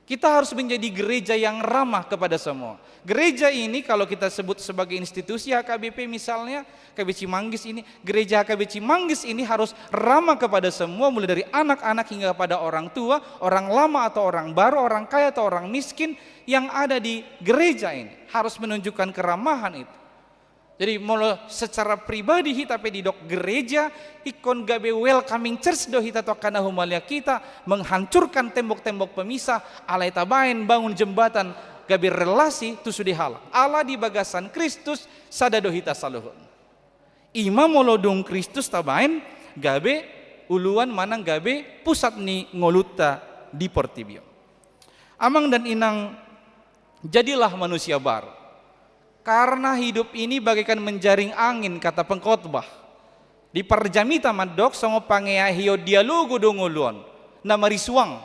Kita harus menjadi gereja yang ramah kepada semua. Gereja ini kalau kita sebut sebagai institusi H K B P misalnya, H K B Cimanggis ini, gereja H K B Cimanggis ini harus ramah kepada semua, mulai dari anak-anak hingga pada orang tua, orang lama atau orang baru, orang kaya atau orang miskin yang ada di gereja ini. Harus menunjukkan keramahan itu. Jadi molo secara pribadi hita pe didok gereja, ingkon gabe welcoming church do hita tu angka na humaliang hita, menghancurkan tembok-tembok pemisah, alai tabaen bangun jembatan gabe relasi tu sude halak. Ala di bagasan Kristus sada do hita saluhutna. Ima molo dung Kristus tabaen gabe uluan manang gabe pusat ni ngolunta di portibi on. Amang dan inang, jadilah manusia baru. Karena hidup ini bagaikan menjaring angin, kata pengkhotbah. Di parjamita mandok songon pangeahon dialogo do ngolu on, na marisuang.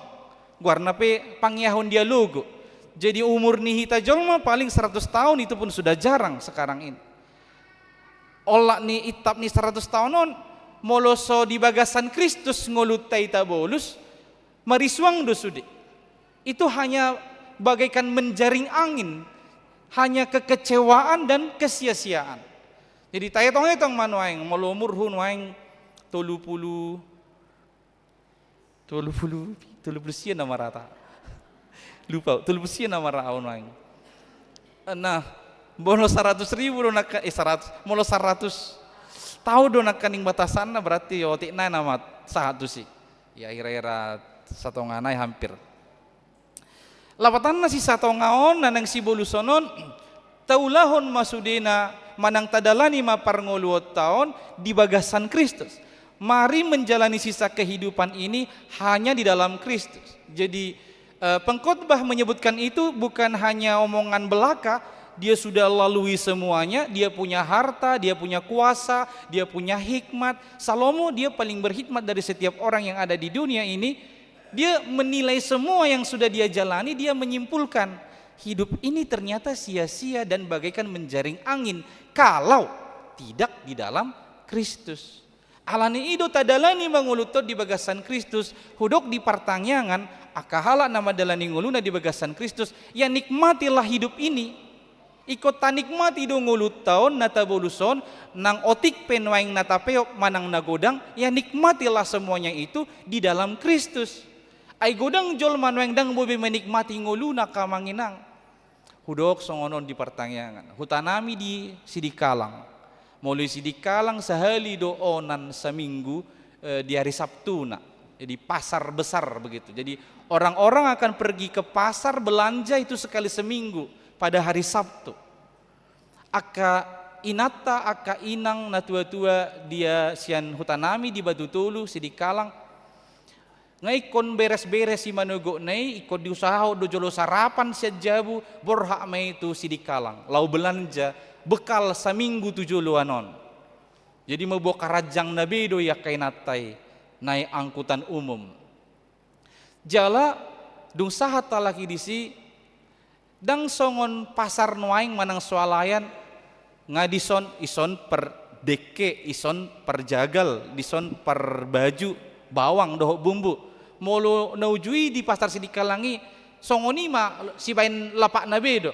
Goarna pe pangeahon dialogo. Jadi umur ni hita jolma paling seratus tahun, itu pun sudah jarang sekarang ini. Olat ni intap ni seratus tahun on, molo so di bagasan Kristus ngolunta i tabolus, marisuang do sude. Itu hanya bagaikan menjaring angin, hanya kekecewaan dan kesia-siaan. Jadi taetong-etong ma nuaeng, molo umurhu nuaeng tolu pulu, tolu pulu, tolu pulu sia nama ra ta. Lupa, tolu pulu sia nama ra au nuaeng. Nah, molo saratus ribu do nangka, eh, saratus, molo saratus taon do nangkaning batasanna, berarti otik nai nama sahat tusi. Ya, hira-hira satonga nai hampir. Lapatanna sisatonga on, na naeng siboluson on, taulahon ma sudena manang tadalani ma parngoluonta on di bagasan Kristus. Mari menjalani sisa kehidupan ini hanya di dalam Kristus. Jadi, eh, pengkhotbah menyebutkan itu bukan hanya omongan belaka, dia sudah lalui semuanya, dia punya harta, dia punya kuasa, dia punya hikmat. Salomo, dia paling berhikmat dari setiap orang yang ada di dunia ini. Dia menilai semua yang sudah dia jalani, dia menyimpulkan, hidup ini ternyata sia-sia dan bagaikan menjaring angin kalau tidak di dalam Kristus. Alani i do tadalani ma ngolunta on di bagasan Kristus, hudok di partangiangan, angka halak na mandalani ngoluna di bagasan Kristus, ya nikmatilah hidup ini. Ingkon tanikmati do ngolunta on na tabolus on, nang otik pe nuaeng na tapeop manang na godang, ya nikmatilah semuanya itu di dalam Kristus. Ai godang jolma nuaeng ndang boi be menikmati ngoluna, angka amang inang. Hudok songon on di partangiangan. Hutanami di Sidikalang. Molo i Sidikalang sahali do onan saminggu, eh, di hari Sabtuna. Jadi pasar besar begitu. Jadi orang-orang akan pergi ke pasar belanja itu sekali seminggu pada hari Sabtu. Angka inanta, angka inang na tua-tua dia sian hutanami di Batu Tolu, Sidikalang. Nga ingkon beres-beres i manogotna i, ingkon diusahahon do jolo sarapan sian jabu, borhat ma i tu Sidikalang. Laho belanja bekal saminggu tu joloan on. Jadi mamboan karanjangna be do i angka inanta i, naek angkutan umum. Jala dung sahat halak i disi, ndang songon pasar nuaeng manang swalayan, nga dison, ison pardengke, ison parjagal, dison parbaju, bawang dohot bumbu. Molo na uju i di pasar Sidikalang i, songon i ma sibaen lapakna be do.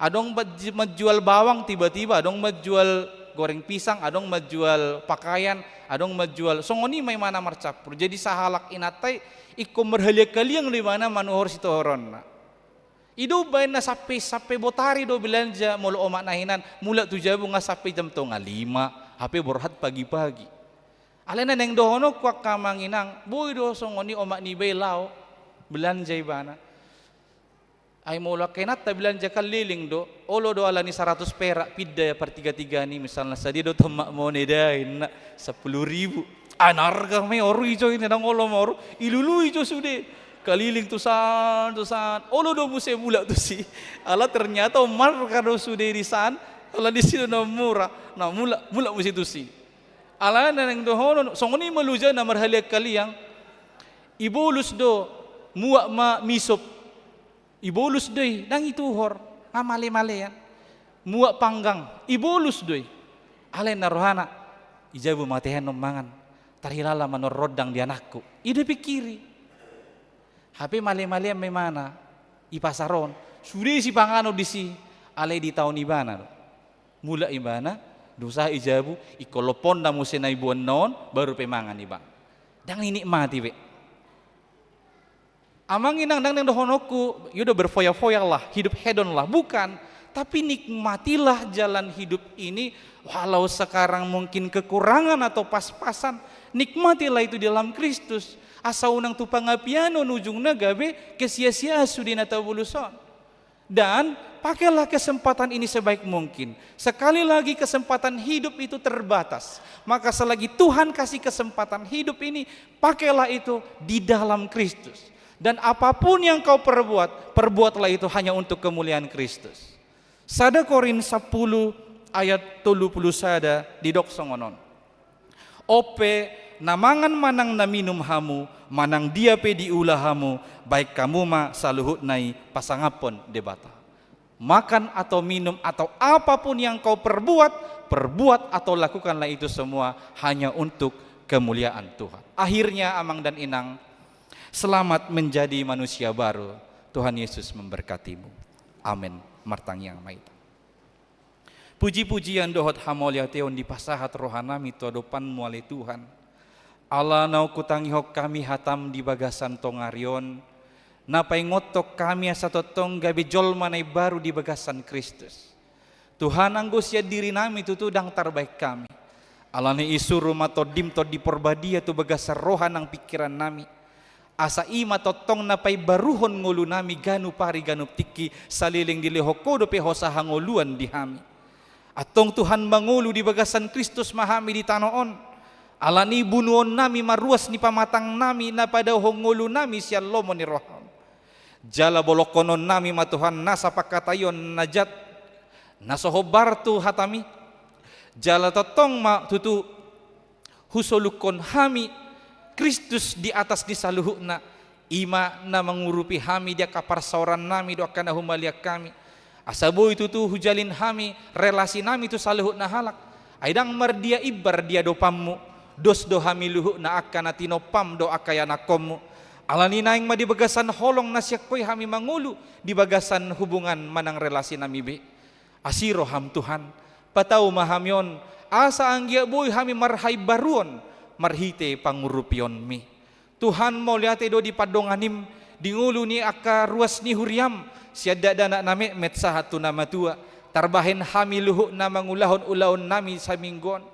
Adong manj-, manjual bawang tiba-tiba, adong manjual goreng pisang, adong manjual pakaian, adong manjual, songon i ma imana marcampur. Jadi sahalak inanta i ingkon marhaliang-haliang do imana manuhor sitohoronna. I do umbaen na sampe, sampe botari do belanja, molo omakna hinan mulak tu jabu nga sampe jam tonga lima, hape borhat pagi-pagi. Alai na naeng dohononku angka amang inang, boi do songon i omak niba i laho belanja ibana. Ai molo angka inanta belanja kan leleng do, olo do alani saratus perak pinda partigatigaan i, misalna sadia do tomak mone dainna, sampulu ribu. Ai na arga ma i, oru i jo i, ndang olo ma oru, ilului jo sude. Kaliling tu san, tu san, olo do muse mulak tusi. Ala ternyata marga do sude di san, ala disi do na mura, na mulak, mulak muse tusi. Ala na naeng dohonon, songon i ma lujana marhaliang-haliang, ibolus do, muat ma misop. Ibolus do i, ndang ituhor, nga male-malean. Muak panggang, ibolus do i. Alai na rohana, i jabu ma tehenon mangan, tarhilala ma nuaeng rondang di anakku. I do pingkiri. Hape male-malean ma imana, i pasar on, sude sipanganon disi, alai ditaon ibana do. Mulak ibana, dung sahat i jabu, ingkon lomponna muse na iboanna on, baru pe mangan ibana. Ndang dinikmati be. Amang inang, ndang naeng dohononku, ya udah berfoya-foyalah, hidup hedonlah, bukan. Tapi nikmatilah jalan hidup ini, walau sekarang mungkin kekurangan atau pas-pasan, nikmatilah itu di dalam Kristus. Asa unang tu pangapianon ujungna gabe kesia-siaan sude na tabolus on. Dan pakailah kesempatan ini sebaik mungkin. Sekali lagi, kesempatan hidup itu terbatas. Maka selagi Tuhan kasih kesempatan hidup ini, pakailah itu di dalam Kristus. Dan apapun yang kau perbuat, perbuatlah itu hanya untuk kemuliaan Kristus. Sada Korin sepuluh ayat tolu puluh sada didok songon on. On pe, na mangan manang na minum hamu, manang dia pe diula hamu, baen hamu ma saluhutna i pasangaphon Debata. Makan atau minum atau apapun yang kau perbuat, perbuat atau lakukanlah itu semua hanya untuk kemuliaan Tuhan. Akhirnya, amang dan inang, selamat menjadi manusia baru. Tuhan Yesus memberkatimu. Amin. Martangiang ma hita. Puji-pujian dohot hamauliateon dipasahat rohanami tu adopanmu ale Tuhan. Ala naung hutangihon hami hatam di bagasan tongari on, na paingothon hami asa tongtong gabe jolma na imbaru di bagasan Kristus. Tuhan, anggo sian dirinami tutu ndang tarbahen hami. Alani i suru ma Tondim Tondi Porbadia tu bagasan roha nang pingkirannami. Asa i ma tongtong na paimbaruhon ngolunami ganup ari ganup tingki, saleleng dilehon Ho dope hosa hangoluan di hami. Antong Tuhan, mangolu di bagasan Kristus ma hami di tano on. Alani i bunuonnami ma ruas ni pamatangnami na padaohon ngolunami sian lomo ni roham. Jala bolongkononnami ma Tuhan nasa pangkataion na jat, na so hombar tu hatami. Jala tongtong ma tutu husolukhon hami Kristus di atas ni saluhutna, i ma na mangurupi hami di angka parsaorannami dohot angka na humaliang hami. Asa boi tutu hujalin hami relasinami tu saluhutna halak. Ai ndang mardia imbar di adopanmu, dos do hami luhutna angka na tinompam dohot angka ianakhonmu. Alani i naeng ma di bagasan holong na sian Ho i hami mangolu di bagasan hubungan manang relasinami be. Asi roham Tuhan, patau ma hami on, asa anggiat boi hami marhaimbaruon marhite pangurupionmi. Tuhan, mauliate do di pandonganim, di ngolu ni angka ruas ni huriam, sian dakdanak na metmet sahat tu na matua, tarbahen hami luhutna mangulahon ulaonnami saminggu on.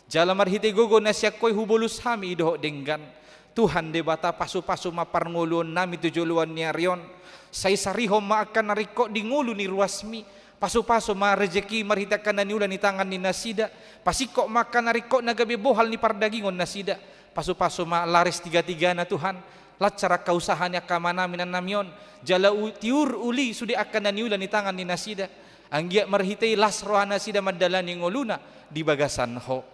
Jala marhite gogo na sian Ho i hubolus hami i dohot denggan. Tuhan Debata, pasupasu ma parngoluonnami tu joloan ni ari on. Sai sarihon ma angka na ringkot di ngolu ni ruasmi. Pasupasu ma rejeki marhite angka na niula ni tangan ni nasida. Pasingkop ma angka na ringkot na gabe bohal ni pardagingon nasida. Pasupasu ma laris tigatigana Tuhan. Lancar angka usaha ni angka amanami nanami on. Jala u-, tiur uli sude angka na niula ni tangan ni nasida. Anggiat marhite i las roha nasida mandalani ngoluna di bagasan Ho.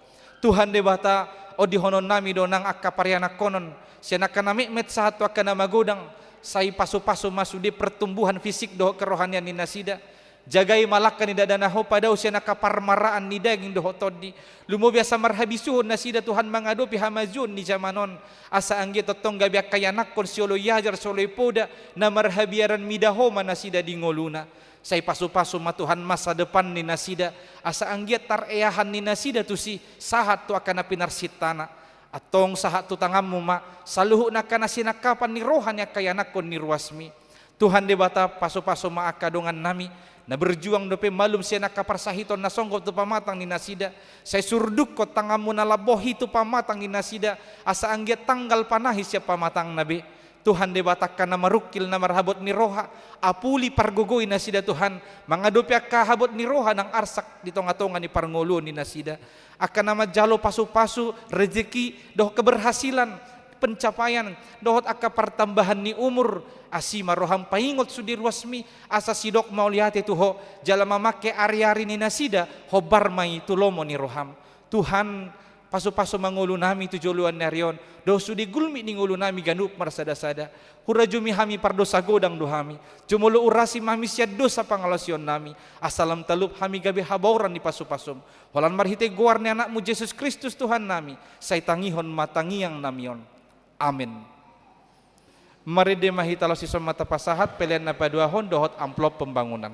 Tuhan Debata, ondihononnami do nang angka parianakhonon, sian angka na metmet sahat tu angka na magodang, sai pasupasu ma sude pertumbuhan fisik dohot kerohanian ni nasida. Jagai ma langka ni dakdanak Ho padao sian angka parmaraan ni daging dohot tondi. Lumobi asa marhabisuhon nasida Tuhan mangadopi hamajuon ni jaman on. Asa anggiat tongtong gabe angka ianakhon sioloi ajar sioloi poda, na marhabiaran mida Ho ma nasida di ngoluna. Sai pasupasu ma Tuhan masa depan ni nasida, asa anggiat tareahan ni nasida tusi sahat tu angka na pinarsintana. Antong sahat tu tanganmu ma saluhut angka na sinangkapan ni roha ni angka ianakhon ni ruasmi. Tuhan Debata, pasupasu ma angka dongannami na berjuang dope malum sian angka parsahiton na songgop tu pamatang ni nasida. Sai surdukkon tanganmu na lambok i tu pamatang ni nasida, asa anggiat tanggal panahi sian pamatangna be. Tuhan Debata, angka na marungkil na marhabot ni roha, apuli pargogoi nasida Tuhan, mangadopi angka habot ni roha nang arsak di tongatonga ni parngoluon ni nasida. Angka na manjalo pasupasu, rejeki, dohot keberhasilan, pencapaian, dohot angka partambahan ni umur, asi ma roham paingot sude ruasmi, asa sidok mauliate tu Ho, jala mamangke ariari ni nasida, hombar ma i tu lomo ni roham. Tuhan, Pasupasu ma ngolunami tu joloan ni ari on, dohot sude gulmit ni ngolunami ganup marsadasada. Hurajumi hami pardosa godang do hami. Jumolo urasi ma hami sian dosa pangalaosionnami. Asa lam talup hami gabe habaoran ni pasupasum. Holan marhite goar ni Anakmu Jesus Kristus Tuhannami, sai tangihon ma tangiangnami on. Amen. Marende ma hita laos dison ma tapasahat pelean na paduahon dohot amplop pembangunan.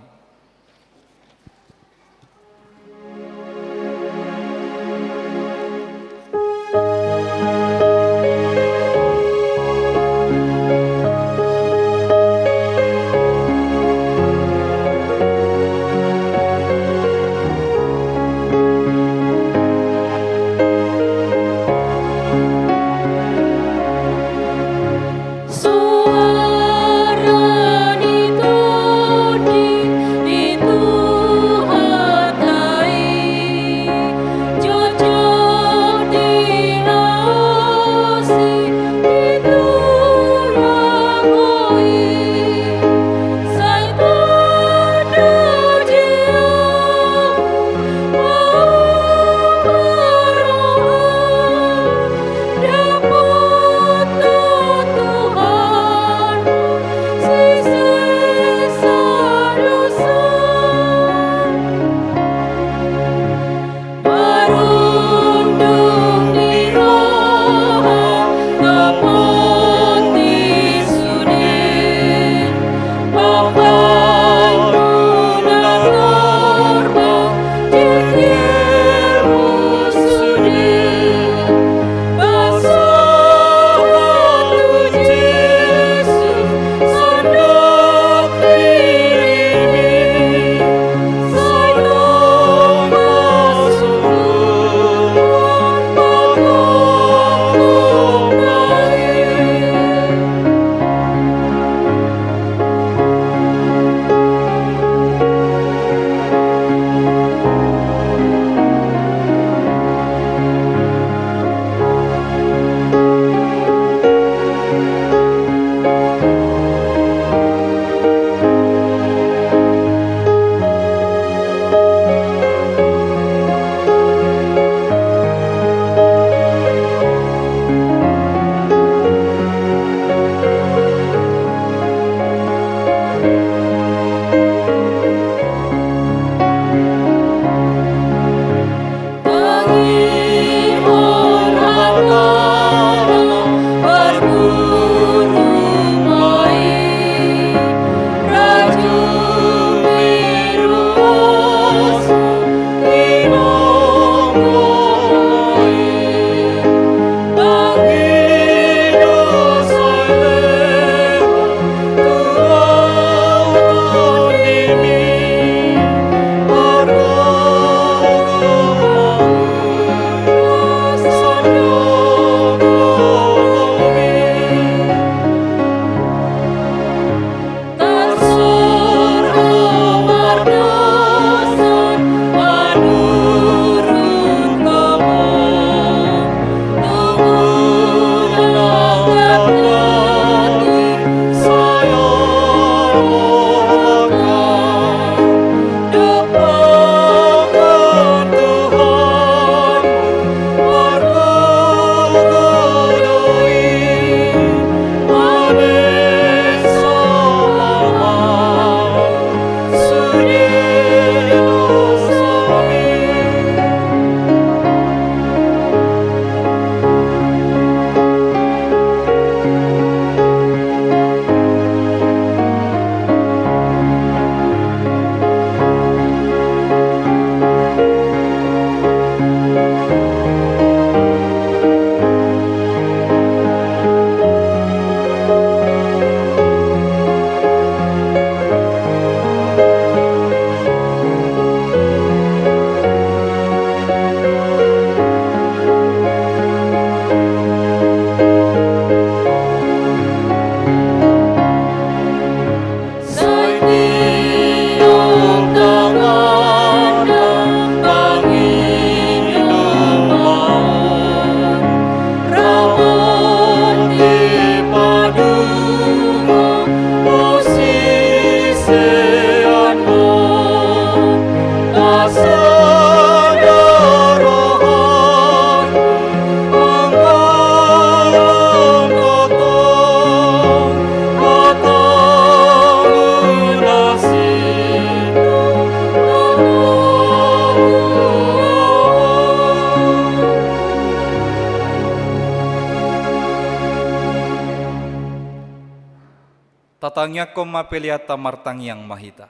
Tatangiangkon ma peleanta, martangiang ma hita.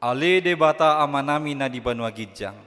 Ale Debata Amanami na di banua ginjang,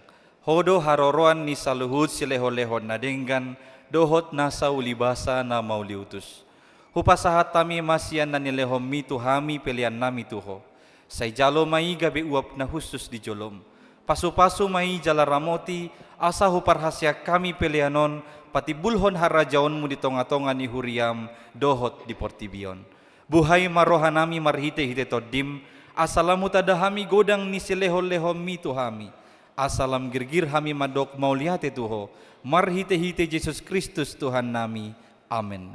Ho do haroroan ni saluhut silehonlehon na denggan dohot nasa ulibasa na mauliutus. Hupasahat hami ma sian na nilehonMi tu hami peleannami tu Ho. Sai jalo ma i gabe uap na hushus di joloM. Pasupasu ma i jala ramoti, asa huparhaseang hami pelean on patimbulhon harajaonMu di tongatonga ni huriaM dohot di portibi on. Buhai ma rohanami marhitehite TondiM, asa lam hutanda hami godang ni silehonlehonMi tu hami, asa lam girgir hami mandok mauliate tu Ho, marhitehite Jesus Kristus Tuhannami. Amen.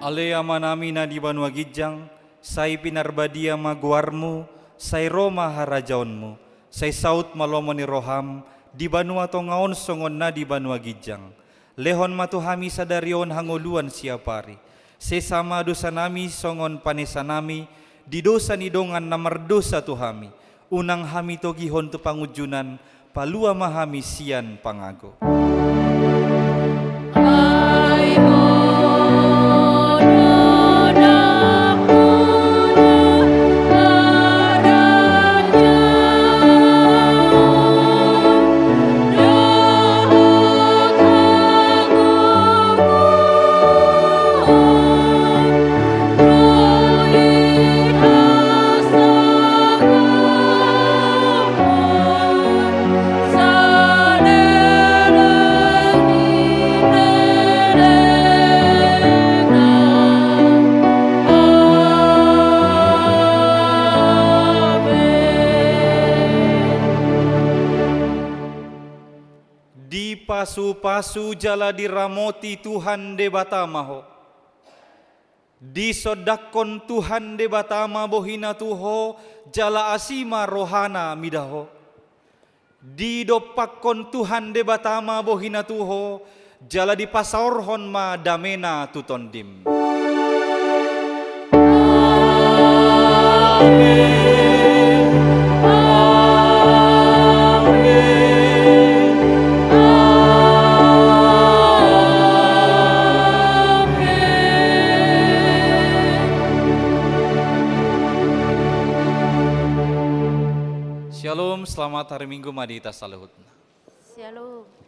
Ale Amanami na di banua ginjang, sai pinarbadia ma goarMu, sai ro ma harajaonMu, sai saut ma lomo ni rohaM di banua tonga on songon na di banua ginjang. Lehon ma tu hami sadari on hangoluan siapari. Sesa ma dosanami songon panesanami di dosa ni dongan na mardosa tu hami. Unang hami togihon tu pangunjunan, palua ma hami sian pangago. Dipasupasu jala diramoti Tuhan Debata ma ho. Disondangkon Tuhan Debata ma bohiNa tu ho, jala asi ma rohaNa mida ho. Didompakkon Tuhan Debata ma bohiNa tu ho, jala dipasaorhon ma dameNa tu tondim. Amen. Amen. Amen. Syalom, selamat hari Minggu ma di hita saluhutna. Syalom.